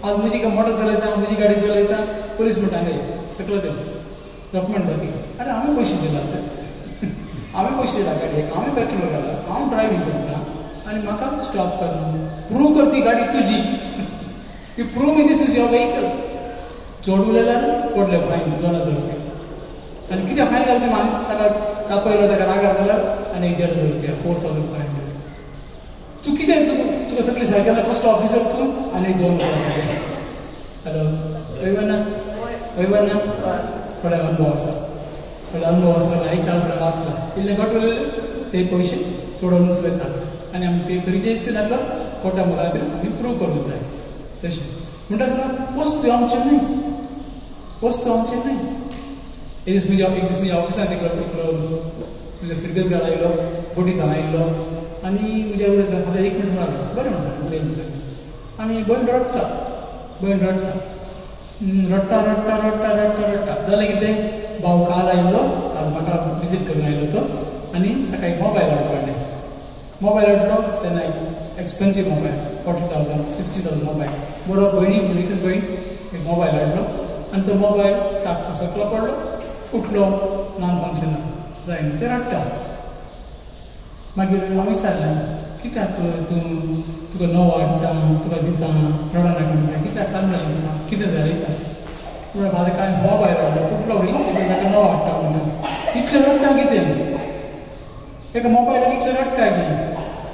आज म्हजी मोटर चलयता, म्हजी गाडी चलयता, पोलीस म्हणटा न्ही सकलो देव डॉक्युमेंट दाखय. अरे हांवें पयशे दिला. हांवें पयशे दिला गाडयेक, हांवें पेट्रोल घाला, हांव ड्रायव्हिंग करता आनी म्हाका स्टॉप कर, प्रूव कर ती गाडी तुजी, you prove me this is your vehicle. चड उलयल्यार पडले फायन 2000 रुपया. आनी कितें फायन घालता आनी ताका तापयलो, ताका रागार जाल्यार आनी एक 1500 रुपया, 4500. तूं कितें तुका सगळी सारकें जाल्यार कसलो ऑफिसर तूं, आनी 2000 रुपया. हॅलो, वय ना, वय ना, थोडे अनुभव आसा, थोडे अनुभव आसा, आयकला थोडे वाचला, इल्लें घट उलयलें ते पयशे चडोवनूच वयतात. आनी आमी पे खंयचेय नासलो कोर्टा मुखार आमी प्रूव करूंक जाय. तशें म्हणटा आसतना वस्तू आमचें न्हय, वस्तू आमचें न्हय. एक दीस म्हज्या ऑफिसांत एकलो म्हज्या फिरगजगार आयलो, बोटीक हांगा आयलो आनी म्हज्या उलयता, फादर एक मिनट म्हणालो, बरें म्हण सांगलें, उलय म्हण सांगलें. आनी भयण रडटा, भयण रडटा, रडटा रडटा रडटा रडटा रडटा. जालें कितें, भाव काल आयिल्लो, आज म्हाका विजीट करून आयलो तो, आनी ताका एक मोबायल हाडलो काडलें. मोबायल हाडलो तेन्ना एक एक्सपेन्सीव मोबायल, 40,000 60,000 मोबायल. बरो भयणी, एकच भयण एक मोबायल हाडलो आनी तो मोबायल टाकतो सकलो पडलो, फुटलो, नॉन फंक्शनल जायना, ते रडटा. मागीर हांव विचारलें, कित्याक तूं, तुका नवो हाडटा, तुका दिता, रडनाका म्हणटा, कित्याक काम जालें तुका, कितें जालें विचारलें. म्हणटा फादर कांय मोबायल हाडलो फुटलो खंय, ताका नवो हाडटा म्हणटा. इतलें रडटा कितें, एका मोबायलाक इतलें रडटा की,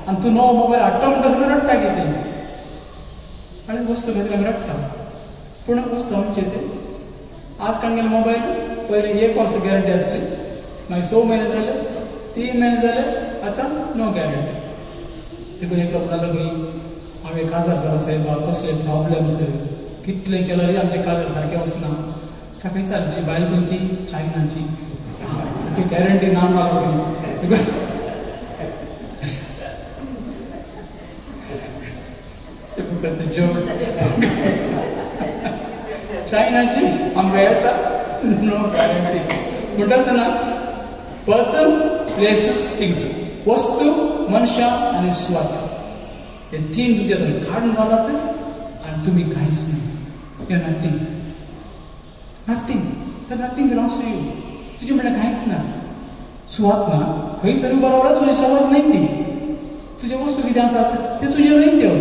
आनी तूं नवो मोबायल हाडटा म्हणटा सगळें रडटा कितें. आनी वस्तू खातीर आमी रडटा, पूण वस्तू आमचें तें. आज काडून गेले मोबायल, पयलीं 1 वर्स गॅरंटी आसली, मागीर 6 म्हयने जाले, 3 म्हयने जाले, आतां नो गॅरंटी. देखून एकलो म्हणालो खंय, हांवें काजार जाला सायबा, कसले प्रॉब्लम्स, कितलें केल्यार आमचें काजार सारकें वचना. ताका विचार, तुजी बायल खंयची, चायनाची, ताका गॅरंटी ना म्हणालो खंय. जोक, चायनाची आमकां येता, नो गॅरंटी. म्हणटा आसतना पर्सन, प्लेसीस, थिंग्स, वस्तू, मनशां आनी सुवात, हे 3 तुमच्या काडून घालात आनी तुमी कांयच न्हय. You are nothing, nothing, तर नथींग बिलोंग्स टू you. तुजें म्हणल्यार कांयच ना, सुवात ना, खंय सर उबो रावला तुजी सुवात न्हय ती, तुजे वस्तू कितें आसात ते तुजें न्हय त्यो,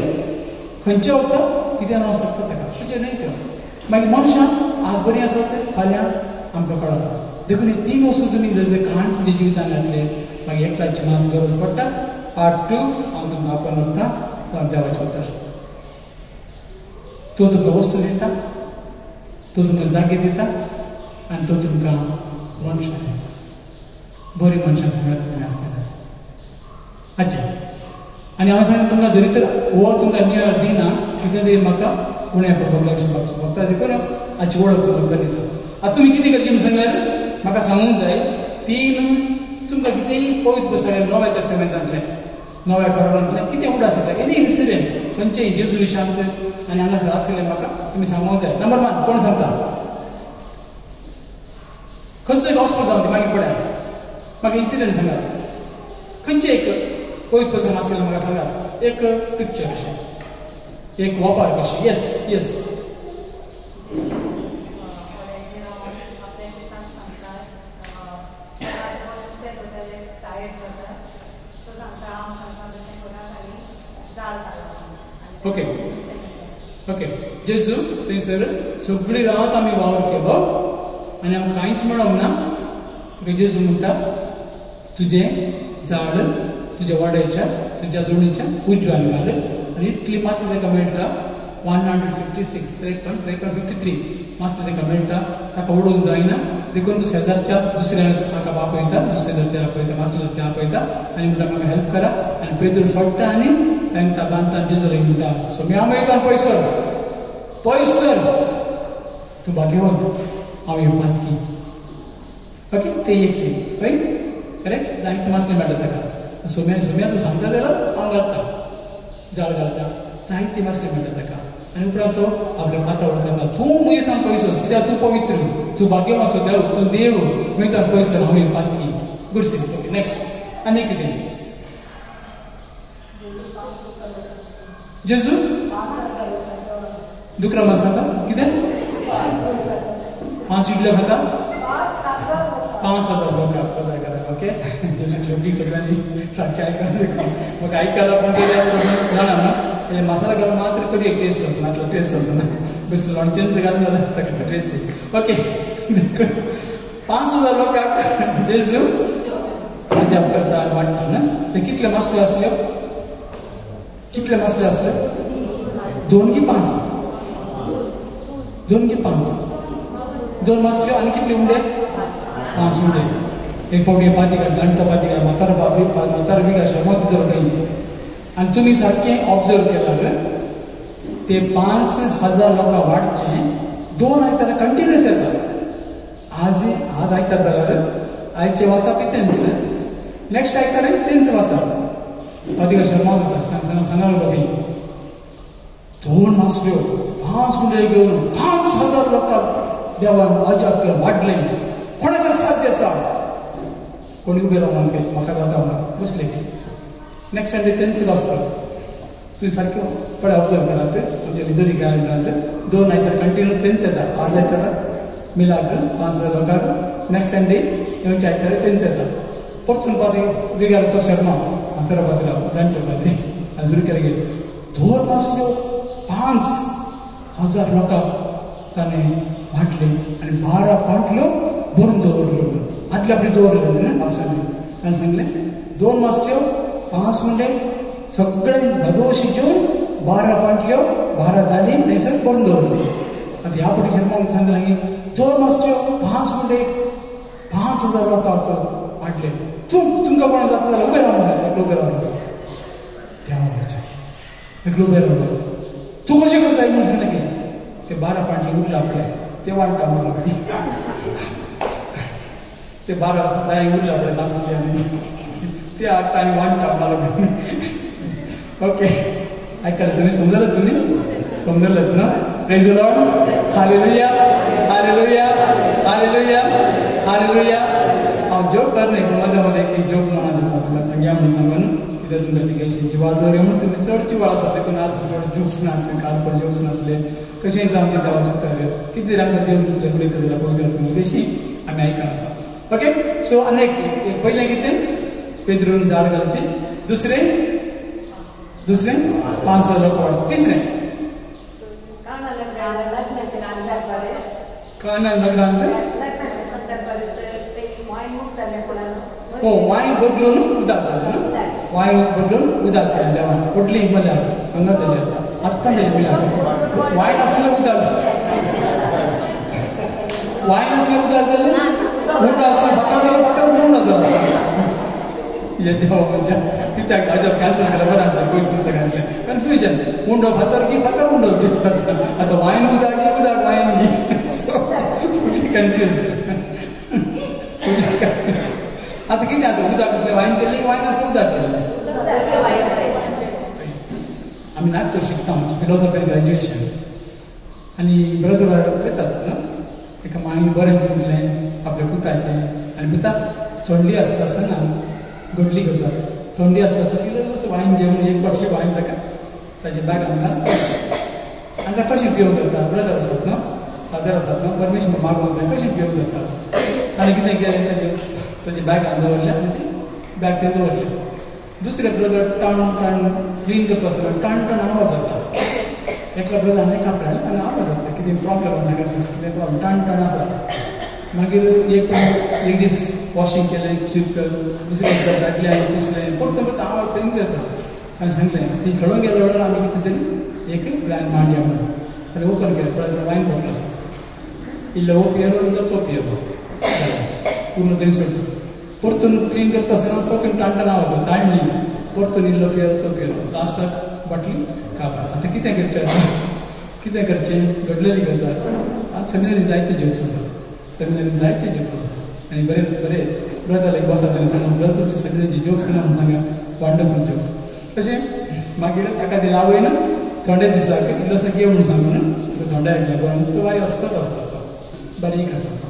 खंयचें वता कितें जावं शकता ताका, तुजें न्हय त्यो. मागीर मनशां आज बरीं आसात, फाल्यां आमकां कळना. देखून हे 3 वस्तू तुमी जर काण तुमच्या जिवितांत घातले, मागीर एकट्याची मास गरज पडटा. पार्ट 2 हांव तुमकां आपोवन व्हरता, तो देवाचें उतर. तो तुमकां वस्तू दिता, तो तुमकां जागे दिता आनी तो तुमकां मनशां दिता. बरीं मनशां सांगता तुमी आसतले. अच्छा, आनी हांव सांगता तुमकां, जरी तर हो तुमकां नियर दिना, कितें तरी म्हाका उणें पडपाक शकता, देखून हाची वळख तुमकां करून दिता. आतां तुमी कितें करचें म्हूण सांगल्यार म्हाका सांगूंक जाय, 3 तुमकां कितेंय पवित्र पुस्तकांतलें, नव्या तेस्तामेंतांतलें, नव्या करारांतलें कितें उगडास येता, एनी इन्सिडंट खंयचेय जेजू विशांत आनी हांगासर आशिल्लें म्हाका तुमी सांगूंक जाय. नंबर 1 कोण सांगता, खंयचोय गॉस्पल जावं ती, मागीर पळया म्हाका इन्सिडंट सांगात, खंयचें एक पवित्र पुस्तक आशिल्लें म्हाका सांगात, एक पिक्चर कशें, एक वापर कशें. Yes yes, okay okay. जेजू थंयसर सगळी रात आमी वावर केलो आनी आमकां कांयच मेळोंक ना. जेजू म्हणटा, तुजें झाड तुज्या वाड्याच्या, तुज्या दोणीच्या उजव्यान घाल, आनी इतली मासली ताका मेळटा, 156 53 मासली ताका मेळटा. ताका उडोवंक जायना, देखून तो शेजारच्या दुसऱ्या हाका आपयता, दुसऱ्या धरच्या आपयता, मासली धरच्या आपयता आनी म्हणटा म्हाका हेल्प करा. आनी पेद्रू सोडटा आनी तांकां बांदता, जेजू लागीं म्हणटा, सोमी हांव वयता, पयस सर, पयस सर, तूं भाग्यवंत, हांव एक पातकी. ओके, ते एक सीन हय, करेक्ट. जायते मासले मेळटा ताका. सोम्या सोम्या तूं सांगता जाल्यार हांव घालता, जाळ घालता, जायते मासले मेळटा ताका. आनी उपरांत तो आपल्या पात्रां वळखता, तूं म्हजे थावन पयस वच, कित्याक तूं पवित्र, तूं भाग्यवंत, तूं देव, तूं देव, म्हजे थावन पयस हांव एक पातकी. Good scene. Okay, next आनी कितें, जेजू दुकरा मास खाता, कितें 5 इडल्यो खाता, 5000 लोकांक. ओके जशें जोकींग सगळ्यांनी सारकें आयकलां देखून म्हाका आयकलां पूण तरी आसता जाणा न्हू म्हणजे मसाला घालून मात्र कडी एक टेस्ट आसना, आतलो टेस्ट आसना, बेश्टें लोणचेंच घालून जाल्यार ताका टेस्ट. ओके देखून 5000 लोकांक जेजू अजाप करता आनी वाडटा न्हू. ते कितले मासल्यो आसल्यो? कितले मासल्यो आसल्यो? 2 की 5? 2 की 5? 2 मासल्यो आनी कितले उंडे? 5 उंडे. एक पावटी पातिका जाणटो पातिका म्हातारो बाबी म्हातारो बिगा शर्मा तुजो खंय. आनी तुमी सारकें ऑब्जर्व केलां ते 5000 लोकां वाडचे 2 आयतारा कंटिन्युअस येता. आज आज आयतार जाल्यार आयचे वासाप तेंच, नेक्स्ट आयतार तेंच वासाप पातिका शर्मा जाता सांग सांगा लोक 2 मासल्यो 5 उंडे घेवन 5000 लोकांक देवान अजाप केलें वाडलें. कोणाचें साध्य आसा? कोणी उबें रावना थंय म्हाका जाता म्हणून बसले की नेक्स्ट संडे तेंच गोस्पल. तुमी सारकें पळय ऑब्जर्व करात आमच्या रिजोरी गार्डनांत 2 आयतार कंटिन्यूस तेंच येता. आज आयतारा मिलाग्र 5000 लोकांक, नेक्स्ट संडे येवचे आयतारा तेंच येता. परतून पाद्री विगाराचो शर्मा म्हातारो पाद्री जाणटो पाद्री आनी सुरू केलें गेले 2 मासल्यो 5000 लोकांक ताणें वांटले आनी 12 पांटल्यो भरून दवरल्यो. आदले आपली दवरल्यो न्हू मासल्यांनी. ताणें सांगलें 2 मासल्यो 5 उंडे सगळे धादोशी जेवन 12 पांटल्यो 12 दाली थंयसर भरून दवरल्यो. आतां ह्या पटी शर्माक सांगलें की 2 मासल्यो 5 उंडे 5000 लोकांक वांटले. तूं तुमकां कोणा जाता जाल्यार उबें रावना, एकलो उबें रावना देवा एकलो उबें रावलो. तूं कशें करता म्हणून सांगलें की ते 12 पांटले उरले आपले ते वांट्टा म्हणून ते 12 दारी उरले आपले नासले आनी ते हाडटा आनी वांट्टा म्हणून. ओके आयकलें तुमी? समजलें तुमी? समजलें न्हू? Praise the Lord. Hallelujah hallelujah hallelujah hallelujah. हांव जोक कर न्ही पूण मदें मदें एक जोक म्हणून दिता तुमकां सांगया म्हणून सांगून कित्याक तुमकां ती कशी जिवाळ जर म्हणून तुमी चड जिवाळ आसा देखून आज चड जोक्स नासले, काल पण जोक्स नासले. कशेंय जावं कितें जावं शकता कितें तरी आमकां देव दुसरें उलयता जाल्यार पवित्र आत्मो तशी आमी आयकून आसा. ओके सो आनी एक पयलें कितें पेद्रून झाड घालचें, दुसरें दुसरें 5000 लोक वाडचे, तिसरें काना लग्नांत हो वायन बदलून उदक जालें न्हू, वायन बदलून उदक केलें देवान व्हडली म्हणल्यार हांगा जाली आतां आत्तां जाली म्हणल्यार वायन आसलें उदक जालें, वायन आसलें उदक जालें, उंडो आसलें फातर जालें, फातर आसलें उंडो जालो. हे देवा म्हणजे कित्याक अजाप कॅन्सल केल्यार बरें आसलें पयलीं पुस्तकांतलें कन्फ्युजन उंडो फातर की फातर उंडो की आतां वायन उदक की उदक वायन की सो फुल्ली कन्फ्यूज. आतां कितें आतां उदक आसलें वायन केल्लें, वायन आसलें उदक केल्लें. आमी नागपूर शिकता आमचें फिलॉसॉफी ग्रॅज्युएशन आनी ब्रदर वयतात न्हू एका मायन बरें चिंतलें आपल्या पुताचें आनी पुता थंडी आसता आसतना घडली गजाल थंडी आसता आसतना इल्लें वायन घेवन एक बाटली वायन ताका ताच्या बॅगान घाल आनी ताका कशें पिवंक जाता. ब्रदर आसात न्हू फादर आसात न्हू परमिशन मागूंक जाय कशें पिवंक जाता. आनी कितें केलें ताजें ताजे बॅगान दवरलें आनी ती बॅग थंय दवरलें. दुसरे ब्रदर टाण टाण क्लीन करता आसतना टाण टाण आवाज जाता. एकल्या ब्रदर हांवें कापडां हांगा आवाज जाता कितें प्रॉब्लम आसा हांगासर कितें प्रॉब्लम टाण टाण आसा. मागीर एक एक दीस वॉशींग केलें स्वीप केलें, दुसऱ्या दिसा जातलें आनी पुसलें परतून परत आवाज थंयच येता. आनी सांगलें ती खेळूंक गेल्या वेळार आमी कितें तरी एक प्लॅन मांडया म्हणून जाल्यार ओपन केलें पळय वायन बॉटल आसता इल्लो हो पियेलो इल्लो तो पियेलो उरलो थंय सोडलो. परतून क्लीन करता आसतना परतून टाण टाण आवाज जाता ताणली परतून इल्लो पियेलो तो पियेलो लास्टाक बाटली काबार. आतां कितें करचें आतां कितें करचें घडलेली गजाल. आतां सेमिनरी जायते जोक्स आसात, सेमिनरी जायते जोक्स आसात आनी बरें बरें ब्रदर एक बसात आनी सांगा ब्रदर तुमचे सेमिनरीचे जोक्स ना म्हणून सांगा वंडरफूल जोक्स. तशें मागीर ताका ती आवयन थोड्या दिसाक इल्लोसो घे म्हणून सांगून तुका थोंड्या लागून तो बारीक अस्पत आसता तो बारीक आसता तो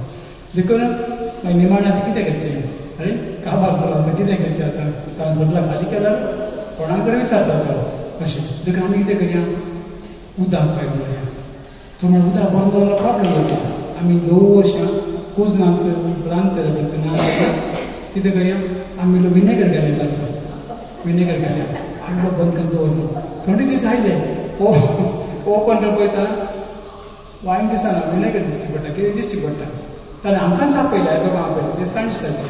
देखून मागीर निमाणें आतां कितें करचें अरे काबार जालो आतां कितें करचें आतां ताणें सोडला खाली केल्यार कोणाक तरी विचारता तो अशें देखून आमी कितें करया उदक पायप करया. तो म्हण उदक बरो जाल्यार प्रॉब्लम जाता. आमी ल्हव अशें कुजनांत रांदतले पळय ना कितें करया आमी इल्लो विनेगर घालया, तातूंत विनेगर घालया, हाडलो बंद करून दवरलो. थोडे दीस आयले ओपन करून पळयता वायन दिसना, विनेगर दिसची पडटा, कितें दिसची पडटा. ताणें आमकांच आपयलें, दोगां आपयलें, ते फ्रेंड्स ताचे,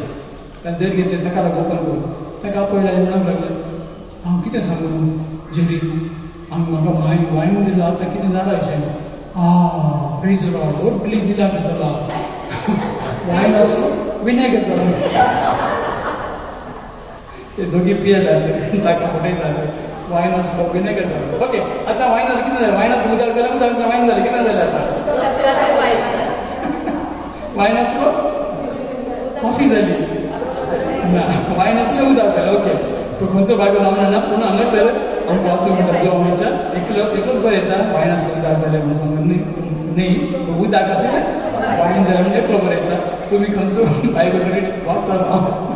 ताणें दर घेतले ताका लागून ओपन करून ताका आपयलें आनी म्हणूंक लागलें हांव कितें सांगू जेरी, हांव म्हाका वायन वायन दिलो, आतां कितें जालां अशें. आ प्रेज लॉर्ड, व्हडली मिलाग्र जाला, वायन आसलो विनेगर जाला. ते दोगी पियेतात ताका फटयतात, वायन आसलो विनेगर जालो. ओके आतां वायन जालें कितें जालें, वायन आसलो उदक जालें, उदक आसलें वायन जालें, कितें जालें आतां? वायन आसलो कॉफी जाली ना, वायन आसलें उदक जालें. ओके तो खंयचो बायबल हांव जाणा, पूण हांगासर आमकां वाचूंक मेळटा जो आमच्या एकलो एकलोच बरें येता वायन आसलें उदक जालें म्हणून न्ही, उदक आसलें वायन जालें म्हणून एकलो बरें येता. तुमी खंयचो बायबल वाचतात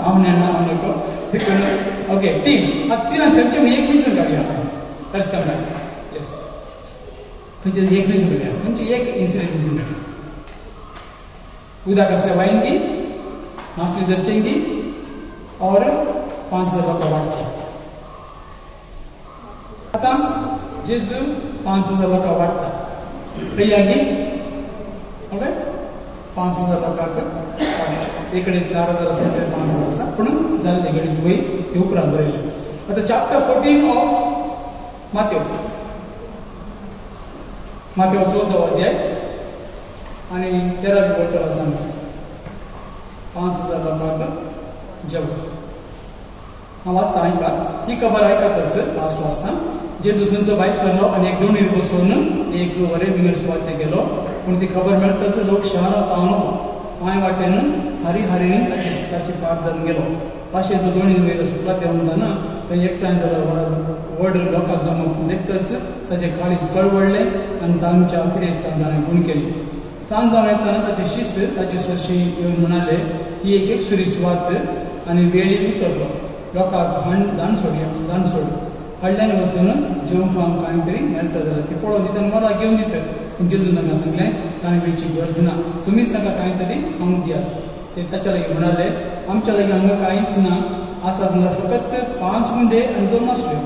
हांव जाणा, हांव नको देखून. ओके तीन आतां तिनां खंयचें एक मिसून काडया, let's come back. Yes खंयचें एक मिसून काडया, खंयचें एक इन्सिडेंट मिसून काडया. उदक आसलें वायन की, मासली धरचें की, और 5,000 लोकां वांटचें. आतां जेजू 5,000 लोकां वांटता तयार की, ऑलरायट 5,000 लोकांक एक कडेन 4,000 आसा, एक कडेन 5,000 आसा, पूण जाल्लें गणीत वय ते उपरांत बरयलें. आतां चॅप्टर 14 ऑफ मातेव, मातेव 14 अध्याय आनी 13 वरता सांग 5,000 लोकांक जेवण. हांव वाचता आयकात, ही खबर आयकातच लास्ट वाचता. जेजू थंयचो भायर सरलो आनी एक दोणीर बसोवन एक वरे विंगड सुवातेर गेलो. पूण ती खबर मेळटाच लोक शहरांत पावन पांय वाटेन हारी हारीन ताची पाट धरून गेलो. पाशे तो दोणी वयलो सुकला देंवतना थंय एकठांय जालो व्हड लोकां जमप देखतच ताचें काळीज कळवळ्ळें आनी तांच्या पिडेस्तांक ताणें गूण केली. सांज जावन येतना ताचे शिस्त ताचे सरशी येवन म्हणाले, ही एक एकसुरी सुवात आनी वेळी उतरलो, लोकांक हाण दान सोड दान सोड हाडल्यान वचून जेवण खावंक कांय तरी मेळटा जाल्यार ती पळोवन दिता मला घेवन दितात. पूण जेजून तांकां सांगलें ताणें वेची गरज ना, तुमीच तांकां कांय तरी खावंक दियात. ते ताच्या लागीं म्हणाले आमच्या लागीं हांगा कांयच ना, आसा जाल्यार फकत 5 उंडे आनी 2 मासल्यो.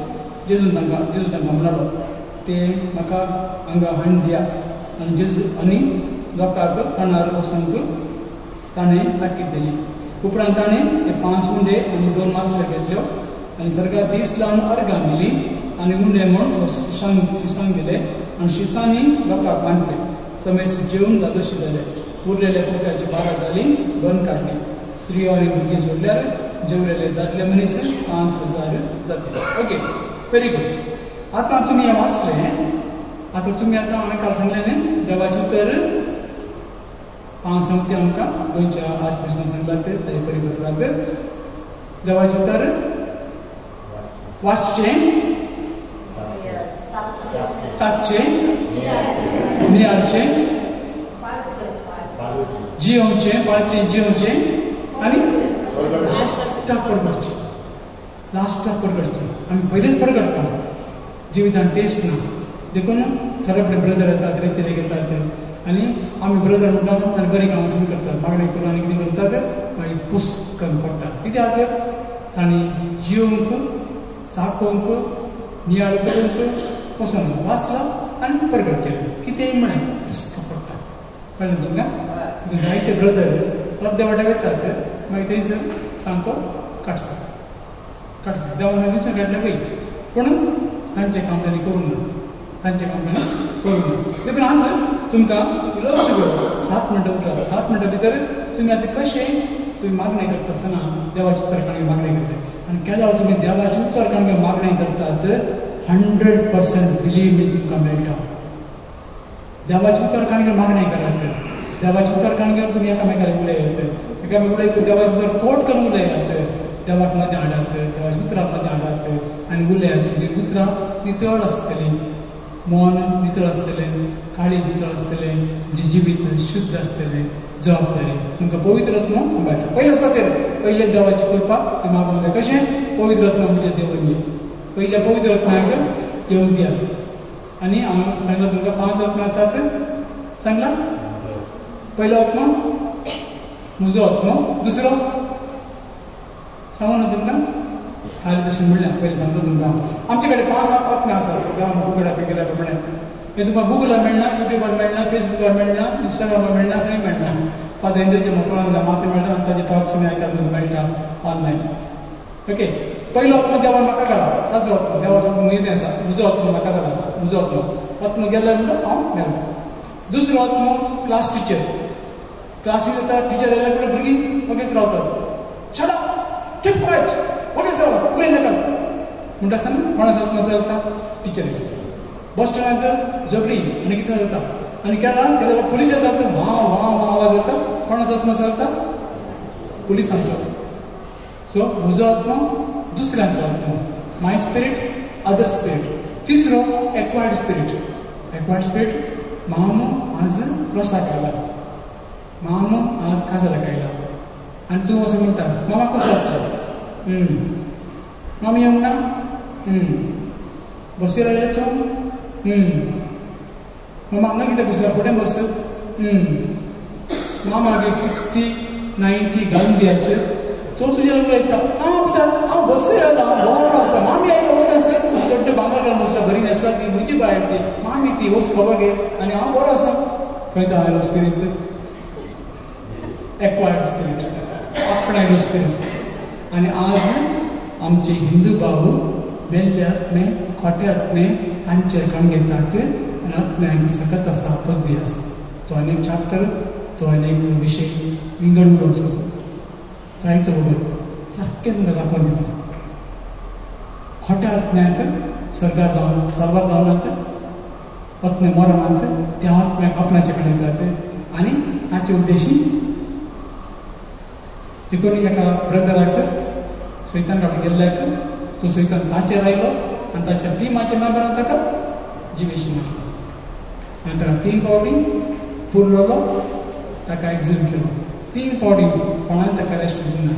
जेजून तांकां म्हणालो ते म्हाका हांगा हाडून दिया. आनी जेजू आनी लोकांक तणार वचूंक ताणें ताकीद दिली. उपरांत ताणें ते 5 उंडे आनी 2 मासल्यो घेतल्यो आनी सरकार दीस लावन अर्गां दिली आनी उंडे म्हूण शिसांक दिले आनी शिसांनी लोकांक वांटले. समेस्त जेवन धादोशी जाले. उरलेले कुकऱ्याची 12 जाली बंद काडली. स्त्रियो आनी भुरगीं सोडल्यार जेवलेले दादले मनीस 5,000 जाते. Okay very good. आतां तुमी हें वाचलें, आतां तुमी आतां हांवें काल सांगलें न्ही देवाचें उतर 5 संगती आमकां गोंयच्या आर्चबिशपान सांगलां तें ताजे परिपत्रांत देवाचें उतर वाचचें, चाकचें, नियाळचें, जियोवचें, पाळचें, जियोवचें आनी लास्टाक परगटचें, लास्टाक परगटचें. आमी पयलींच परगडटा, जिवितान टेस्ट ना. देखून थोडे आपले ब्रदर येतात, रेतिरेक येतात आनी आमी ब्रदर म्हणटा आनी बरीं कामां सुरू करतात, मागणी करून आनी कितें करतात मागीर पुस्कन पडटात. कित्याक तांणी जियोवंक, चाकोवंक, नियाळ करूंक वचोन वाचला आनी परगट केलें, कितेंय म्हळें पुस्क पडटा. कळ्ळें तुमकां? तुमी जायते ब्रदर अर्दे वाटे वयतात मागीर थंयसर सामको काडटात काडटात देवान विचून काडलें पळय, पूण तांचें काम तांणी करूंक ना, तांचें काम तांणी करूंक ना. देखून आज तुमकां इल्लोसो वेळ 7 मिनटां उरला, 7 मिनटां भितर तुमी आतां कशें तुमी मागणें करता आसतना देवाची उतर काडून मागणें करता आनी केन्ना तुमी देवाची उतर काडून मागणें करतात 100% बिलीव मी तुमकां मेळटा. देवाची उतर काडून मागणें करात, देवाची उतर काडून तुमी एकामेकाक उलयात, एकामेक उलयत देवाची उतर कोट करून उलयात, देवाक मदें हाडात, देवाच्या उतरां मदें हाडात आनी उलयात. तुमचीं उतरां नितळ आसतलीं, मन नितळ आसतलें, काळीज नितळ आसतलें, तुमचें जिवीत शुद्ध आसतलें. जबाबदारी तुमकां पवित्र आत्मो सांबाळटा. पयले सुवातेर पयले देवाची कृपा तुमी मागूंक जाय. कशें? पवित्र आत्मा म्हणजे देवून दी, पयल्या पवित्र आत्म्याक देवून दियात. आनी हांव सांगलां तुमकां 5 आत्मा आसात, सांगलां. पयलो आत्मो म्हजो आत्मो, दुसरो सांगू ना तुमकां खाली तशें म्हणलें पयलीं सांगता तुमकां. आमचे कडेन 5 आत्मे आसात गुगला गेल्या प्रमाणे. हें तुमकां गुगलार मेळना, युट्यूबार मेळना, फेसबुकार मेळना, इंस्टाग्रामार मेळना, खंय मेळना. फादर एंड्रूच्या मोटरान माथें मेळटा आनी ताजे टॉक्स तुमी आयकतात तुमकां मेळटा ऑनलायन. ओके, पयलो आत्मो देवान म्हाका घाला, ताजो आत्मो देवाचो कितें आसा म्हजो आत्मो म्हाका जाला, म्हजो आत्मो आत्मो गेलो म्हणटा हांव मेलो. दुसरो आत्मो क्लास टिचर, क्लासीक येता टिचर आयल्या म्हणटा भुरगीं ओगेच रावतात, शट अप, कीप क्वायट, ओगेच रावात, उलय नाकात म्हणटा आसतना कोणाचो आत्मो चलता? टिचरीचो. बस स्टँडार झगडी आनी कितें जाता आनी केन्ना केन्ना पुलीस येतात, वां वां वां आवाज येता, कोणाचो आत्मो चलता? पुलिसांचो. सो म्हजो आत्मो दुसऱ्यांचो आत्मो, माय स्पिरीट अदर स्पिरीट. तिसरो एक्वायर्ड स्पिरीट. एक्वायर्ड स्पिरीट मामू आज रोसाक आयला, मामू आज काजाराक आयला आनी तूं असो म्हणटा मामा कसो आसा, मामी येवंक ना, बसीर आयले तूं, मामा हांगा कितें बसला फुडें बस, मामा 60 90 घालून दियात तो तुज्या लोक उलयता, आं पुता हांव बसीर आयला, हांव बरो आसा, मामी आयलो वता आसा, चड्ड भांगर घालून बसला, बरी न्हेसला ती म्हजी बायल ती मामी ती वच खबर घे आनी हांव बरो आसा. खंय तो आयलो स्पिरीट? एक्वायर्ड स्पिरीट, आपणायलो स्पिरीट. आनी आज आमचे हिंदू भाऊ मेल्ले आत्मे खोटे आत्मे तांचेर कण घेतात आनी आत्म्यांक सकत आसा, पदवी आसा. तो आनी एक चॅप्टर, तो आनी एक विशय विंगड उलोवचो, तो जायतो उलयता, सारकें तुमकां दाखोवन दिता. खोट्या आत्म्यांक स्वर्गार जावन साल्वार जावनात, आत्मे मरनात, त्या आत्म्याक आपणाचे कडेन येतात आनी ताचे उद्देशी देखून एका ब्रदराक सैतान काडून गेल्ल्याक तो सैतान ताचेर आयलो आनी ताच्या टिमाच्या मेंबरान ताका जिवेशी मारलो आनी ताका 3 फावटी पुरलोलो, ताका एक्झाम केलो. 3 फावटी कोणान ताका रेस्ट दिवना,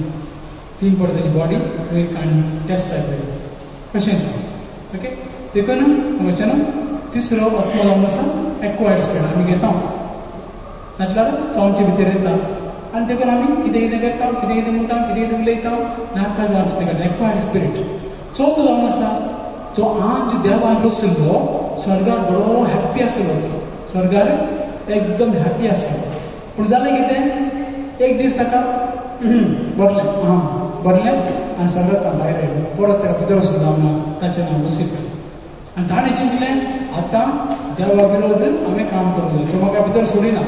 3 फावटी ताची बॉडी वयर काडून टेस्ट आयली कशें आसा. ओके, देखून वचन तिसरो आत्मो जावन आसा एक्वायर्ड स्पिरीट. आमी घेता म्हटल्यार तो आमचे भितर येता आनी देखून आमी कितें कितें करता, कितें कितें म्हणटा, कितें कितें उलयता, नाका जावन आमचे एक्वायर्ड स्पिरीट. चवथो जावन आसा तो आमच्या देवान बशिल्लो स्वर्गार बरो हॅप्पी आसलो, स्वर्गार एकदम हॅप्पी आसलो. पूण जालें कितें, एक दीस ताका भरलें, आं भरलें आनी स्वर्गार भायर आयलो, परत ताका भितर वचूंक जावना, ताचें नांव लुसिफर. आनी ताणें चिंतलें आतां देवा विरोध हांवें काम करूंक जाय, तो म्हाका भितर सोडिना,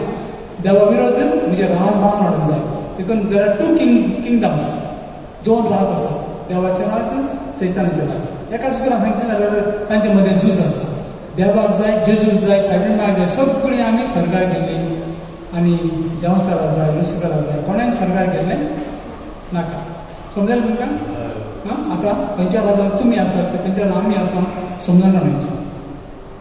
देवा विरोध म्हजें राज बांदून हाडूंक जाय. देखून there are 2 kingdoms, 2 राज आसात, देवाचें राज, सैतानाचें राज. एका सुत्रान सांगचें जाल्यार तांचे मदें झूज आसा. देवाक जाय, जेजूक जाय, सायबीण जाय, सगळीं आमी स्वर्गार गेल्लीं आनी देंवचारा जाय, लुसिफरा जाय, कोणाक स्वर्गार गेल्लें नाका. समजलें तुमकां? आतां खंयच्या राजांत तुमी आसात, खंयच्या राजांत आमी आसा समजून रावचें.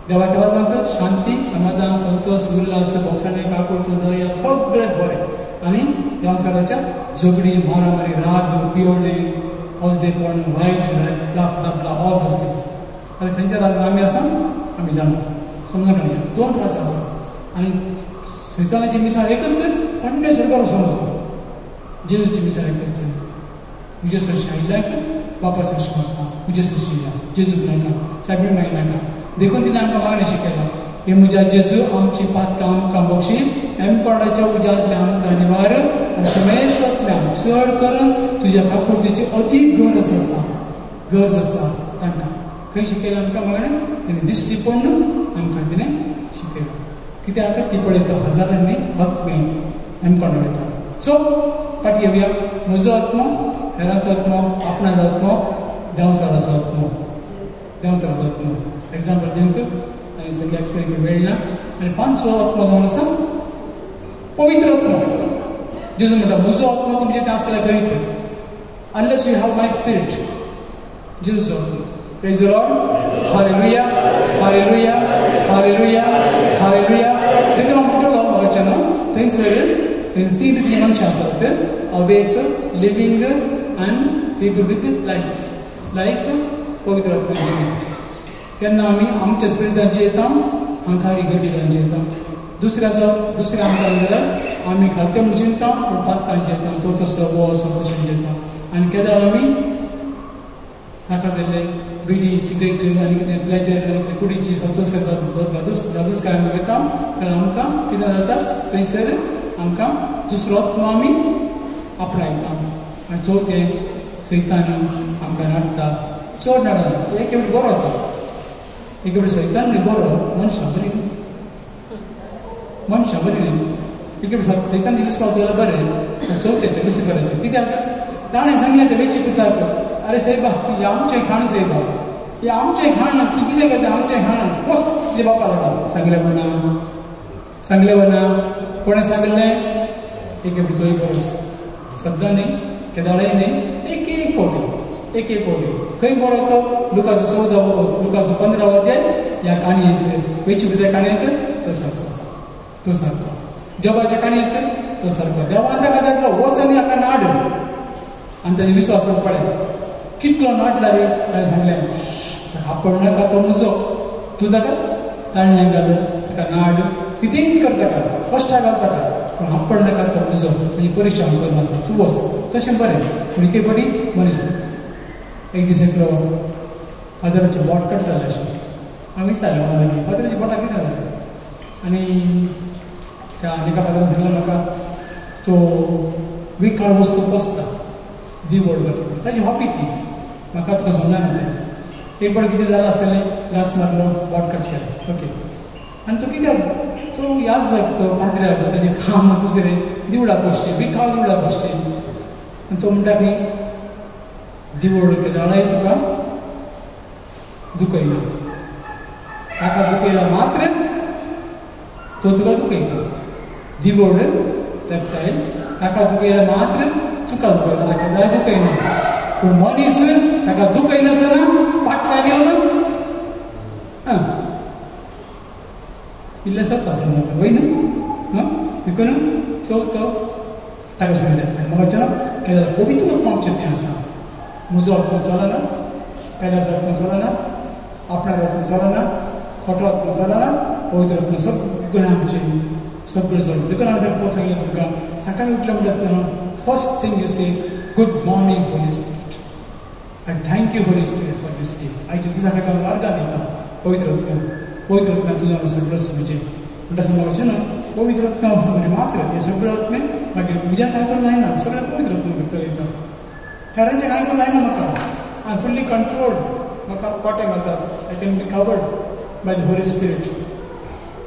देवाच्या राजांत शांती, समाधान, संतोष, उल्हास, भोगसाणे, काकुळट, दया सगळें बरें. आनी देंवचाराच्या झगडी, मारामारी, राग, पियोणे, पॉझिटिव्हपण, वायट, blah blah blah, all those things. आतां खंयच्या राजांत आमी आसा आमी जाणा, समजून रावया. 2 राज आसा आनी सैतानाची मिसाळ एकच, कोणें स्वर्गार वचून वचूं, जेजूची मिसाळ एकच. म्हजे सरशी आयिल्ल्याक बापा सरशी वचता, म्हजे सरशी या, जेजूक नाका, सायबीण मागीर नाका. देखून तिणें आमकां मागणें शिकयलां, हे म्हज्या जेजू आमची पातकां आमकां बक्षी, एमकोडाच्या उज्यांतल्या आमकां निवार आनी समेस्तांतल्यान चड करून तुज्या काकुळतीची अदीक गरज आसा, गरज आसा तांकां. खंय शिकयलां आमकां मागणें? तिणें दिश्टी पडून आमकां तिणें शिकयलां. कित्याक ती पळयता हजारांनी आत्मे एमकोंडा वयता. सो फाटीं येवया, म्हजो आत्मो, हेराचो आत्मो, आपणाचो आत्मो, देंवचाराचो आत्मो, देंवचाराचो आत्मो. एग्जाम्पल दिवंक आनी सगळें एक्सप्लेन करूंक मेळना. आनी 5वो आत्मो जावन आसा पवित्र आत्मो. जेजू म्हणटा म्हजो आत्मो तुमचें तें आसल्यार खरीत, unless you have my spirit. जेजूचो आत्मो. Praise the Lord. Hallelujah, hallelujah, hallelujah, hallelujah. देखून हांव म्हणटलो म्हाका न्हू थंयसर थंय 3 रितीचे मनशां आसात, awake, living and people with life. Life पवित्र आत्म्यान जिवीत. तेन्ना आमी आमच्या स्पिरिटान जियेता, आंखारी गरबेजान जियेता. दुसऱ्याचो दुसऱ्या आमकां जाल्यार आमी खालते म्हूण चिंता, पूण पातकान जियेता, चवथो सवो सवशेन जियेता. आनी केदळ आमी नाका जाल्ले बिडी सिगरेट आनी कितें प्लेजर आनी कुडीची संतोश करपाक दादूस काय आमी वयता जाल्यार आमकां कितें जाता थंयसर आमकां दुसरो आत्मो आमी आपणायता आनी चवथें सैतान आमकां नाडटा चड नाडना एक खेपटी बरो तो एक खेपटी सैतान बरो मनशां बरी मनशां बरी न्ही एक खेपटी सैतान विस्वास जाल्यार बरें चवथें तें लुसिफराचें कित्याक ताणें सांगलें तें वेची पुताक अरे सायबा हें आमचें खाण सायबा हें आमचें खाण तूं कितें करता आमचें खाण वच तुज्या बापा लागीं सांगलें म्हणा सांगलें म्हणा कोणें सांगलें एक खेपटी तोय बरो सद्दां न्ही केदाळय न्ही एक एक पावटी एक एक पावटी खंय बरो तो लुकासो 14 लुकासो 15 अध्याय ह्या काणयेंत वेची पुता काणयेंत तो सारको तो सारको जबाच्या काणयेंत तो सारको देवान ताका धाडलो वच आनी हाका नाड आनी ताजे विस्वास पडलें कितलो नाडला रे ताणें सांगलें आपण नाका तो म्हजो तूं ताका ताळण्याक घाल ताका नाड कितेंय कर ताका कश्टा घाल ताका पूण आपण नाका तो म्हजो ताजी परिक्षा करून आसा तूं वच तशें बरें पूण एके फावटी मनीस एक दीस एकलो फादराचें बोट कट जालें अशें हांव विचारलें कोणा लागीं फादराच्या बोटाक कितें जालें आनी त्या आनी एका फादरान सांगलें म्हाका तो विखाळ वस्तू पोसता दिवड बरी ताजी हॉबी ती म्हाका तुका समजना तें एक फावट कितें जालां आसतलें ग्लास मारलो बोट कट केलें ओके आनी तो कित्याक तो याद जाता तो पाद्र्याक ताजें काम दुसरें दिवडा पोसचें विखाळ दिवडा पोसचें आनी तो म्हणटा की दिवड केदाळाय तुका दुखयना ताका दुखयला मात्र तो तुका दुखयता दिवड रेप्टायल ताका दुखयला मात्र तुका दुखयना ताका केदाळाय दुखयना पूण मनीस ताका दुखयनासतना पाटल्यान येवन इल्लें सत आसना वय न्हू देखून चवथो ताका सुरू जाता म्हाका केदाळ पवित्र आत्माचें तें आसा म्हजो आत्मो चलना पेल्याचो आत्मो चलना आपणाचो आत्मो चलना खोटो आत्मो चलना पवित्र आत्मो सगळें आमचें सगळें चलता देखून हांवें ताका सांगलें तुमकां सकाळीं उठलें म्हणटा आसतना first thing you say good morning Holy Spirit I thank you Holy Spirit for this day आयच्या दिसा खातीर हांव अर्गां दिता पवित्र आत्म्या पवित्र आत्म्या तुजो सगळो म्हजें म्हणटा सांगपाचें न्हू पवित्र आत्म्या वचना मात्र हें सगळें आत्मे मागीर म्हज्यान कांय करूंक जायना सगळें पवित्र आत्मा चलयता हेरांचें कांय करूंक जायना म्हाका I am fully controlled म्हाका कोटे घालतात I can be covered by the Holy Spirit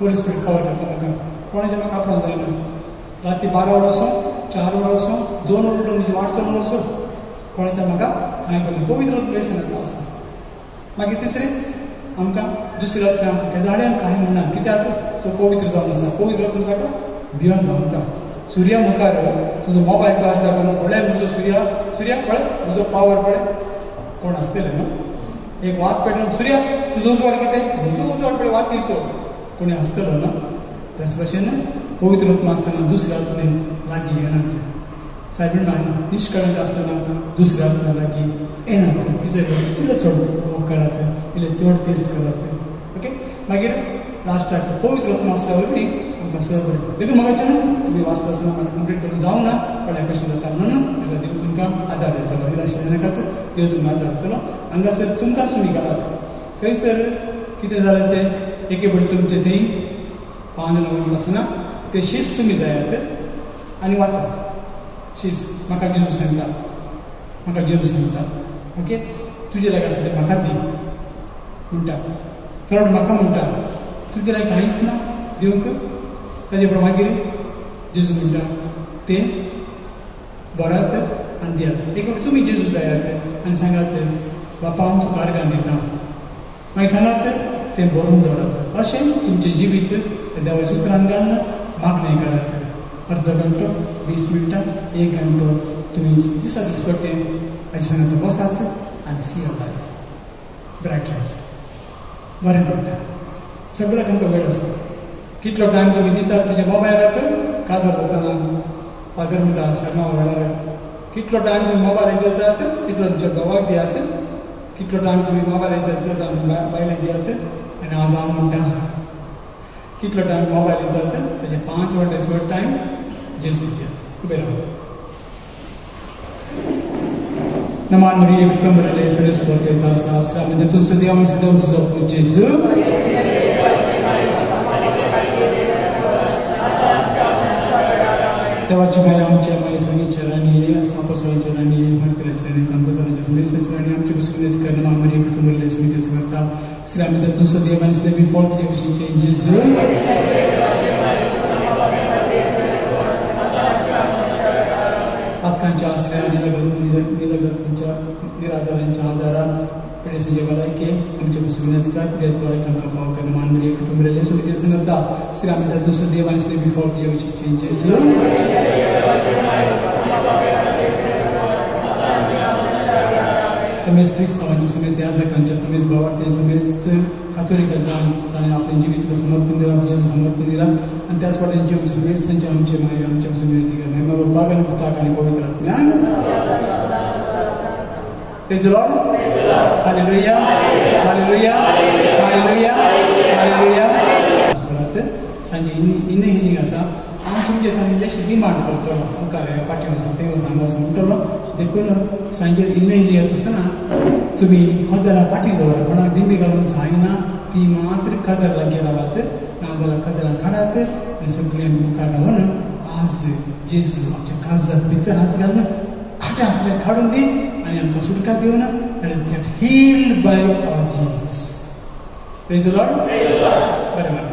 Holy Spirit cover करता म्हाका कोणाचें म्हाका आपणाक जायना राती 12 वरां वचूं 4 वरां वचूं 2 वरां म्हजी वाट चलून वचूं कोणाचें म्हाका कांय करूं पवित्र आत्मा आसा मागीर तिसरें आमकां दुसऱ्या आत्म्या आमकां केदाळ्यान कांय म्हणना कित्याक तो पवित्र जावन आसा पवित्र आत्मा ताका भिवन धांवता सुर्या मुखार तुजो मोबायल टॉर्च दाखोवन पळय म्हजो सुर्या सुर्या पळय म्हजो पावर पळय कोण आसतलें न्हू एक वात पेटून सुर्या तुजो उजवाड कितें म्हजो उजवाड पळय वात दिसो कोणी आसतलो न्हू त्याच भशेन पवित्र आत्मा आसतना दुसऱ्या आत्मे लागीं येना सायबीण निश्कळंक आसतना दुसऱ्या आत्मा लागीं येना तिचे इल्लो चड मोग काडात इल्ले चड तीर्स करात ओके मागीर लास्टाक पवित्र आत्मा आसल्या वरवीं आमकां सर बरें देखून म्हाका न्हू तुमी वाचता आसतना म्हाका कंप्लीट करूंक जावं ना पण कशें जाता म्हणून जाल्यार देव तुमकां आदार दितलो निराश जायनाकात देव तुमकां आदार दितलो हांगासर तुमकांच तुमी घालात खंयसर कितें जालें तें एके फावटी तुमचें थंय 5 जाणां वयता आसतना ते शिस्त तुमी जायात आनी वाचात शिस्त म्हाका जेजू सांगता म्हाका जेजू सांगता ओके तुजे लागीं आसा तें म्हाका दी म्हणटा थर्ड म्हाका म्हणटा तुजे लागीं कांयच ना दिवंक ताजे प्रमाण मागीर जेजू म्हणटा तें बरात आनी दियात एक फावटी तुमी जेजू जायात आनी सांगात बापा हांव तुका अर्गां दिता मागीर सांगात तें बरोवन दवरात अशें तुमचें जिवीत देवाच्या उतरान घालून मागणें करात अर्दो घंटो 20 मिनटां 1 घंटो तुमी दिसा दिसपट्टें आयज सांगात बसात आनी सी अ लायफ ब्रायट लायफ बरें पडटा सगळ्याक आमकां वेळ आसा कितलो टायम तुमी दितात तुमच्या मोबायलाक काजार जातना फादर म्हणटा शर्मा वेळार कितलो टायम तुमी मोबायलाक दितात तितलो तुमच्या घोवाक दियात कितलो टायम तुमी मोबायलाक दितात तितलो टायम बायलेक दियात आनी आज हांव म्हणटा कितलो टायम मोबायल दितात ताजे 5 वरां चड टायम जेजूक दियात उबें रावात. नमान मरिये कृपा भरिल्ले सर्वेस्पर देव आसा आमी तूं सदैव आनी सदैव तुजो जेजू देवाची माया आमच्या माया सांगीच्या राणी सापोसरांच्या राणी मारकऱ्याच्या राणी कानकोसरांच्या सुमेसाच्या राणी आमच्या सुविध करणं आमरी कुटुंबले सुविधे करता श्री आम्ही त्यातून सदैव आणि सदैव फॉल तुझ्या विषयीचे जेजू पातकांच्या आश्रया निलग्नांच्या निराधारांच्या आधारान पिडेसांच्या भलायके आमच्या सुविधा पिढ्यात बऱ्याक आमकां फाव करणं मानमरी कुटुंबले सुविधे सांगता श्री आम्ही त्यातून सदैव आणि सदैव फॉल तुझ्या विषयीचे जेजू समेस्त क्रिस्तावांच्या समेस्त याजकांच्या समेस्त भावार्थे समेस्त कातोलिका जाणें आपलें जिवीत तुका समर्पण दिलां जेजू समर्पण दिलां आनी त्याच वाटेन समेस्तांचे आमचे माय आमच्या विनंती कर महिमा बापाक आनी पुताक आनी पवित्र आत्म्याक. Praise the Lord. Hallelujah. Hallelujah. Hallelujah. Hallelujah. सांजे इन्हें हिलिंग आसा हांव तुमचे थंय इल्लेशें डिमांड करतलो मुखार फाटीं वचून थंय वचून हांगा वचून म्हणटलो देखून सांजे इल्लें हिलिंग येता आसतना तुमी कदेलां फाटीं दवरात कोणाक दिंबी घालूंक जायना ती मात्र कदेल लागीं रावात नाजाल्यार कदेलां काडात आनी सगळें मुखार रावन आज जेजू आमच्या काळजांत भितर हात घालून खोटें आसलें काडून दी आनी आमकां सुटका दिवन let us get healed by our Jesus. Praise the Lord. बरें.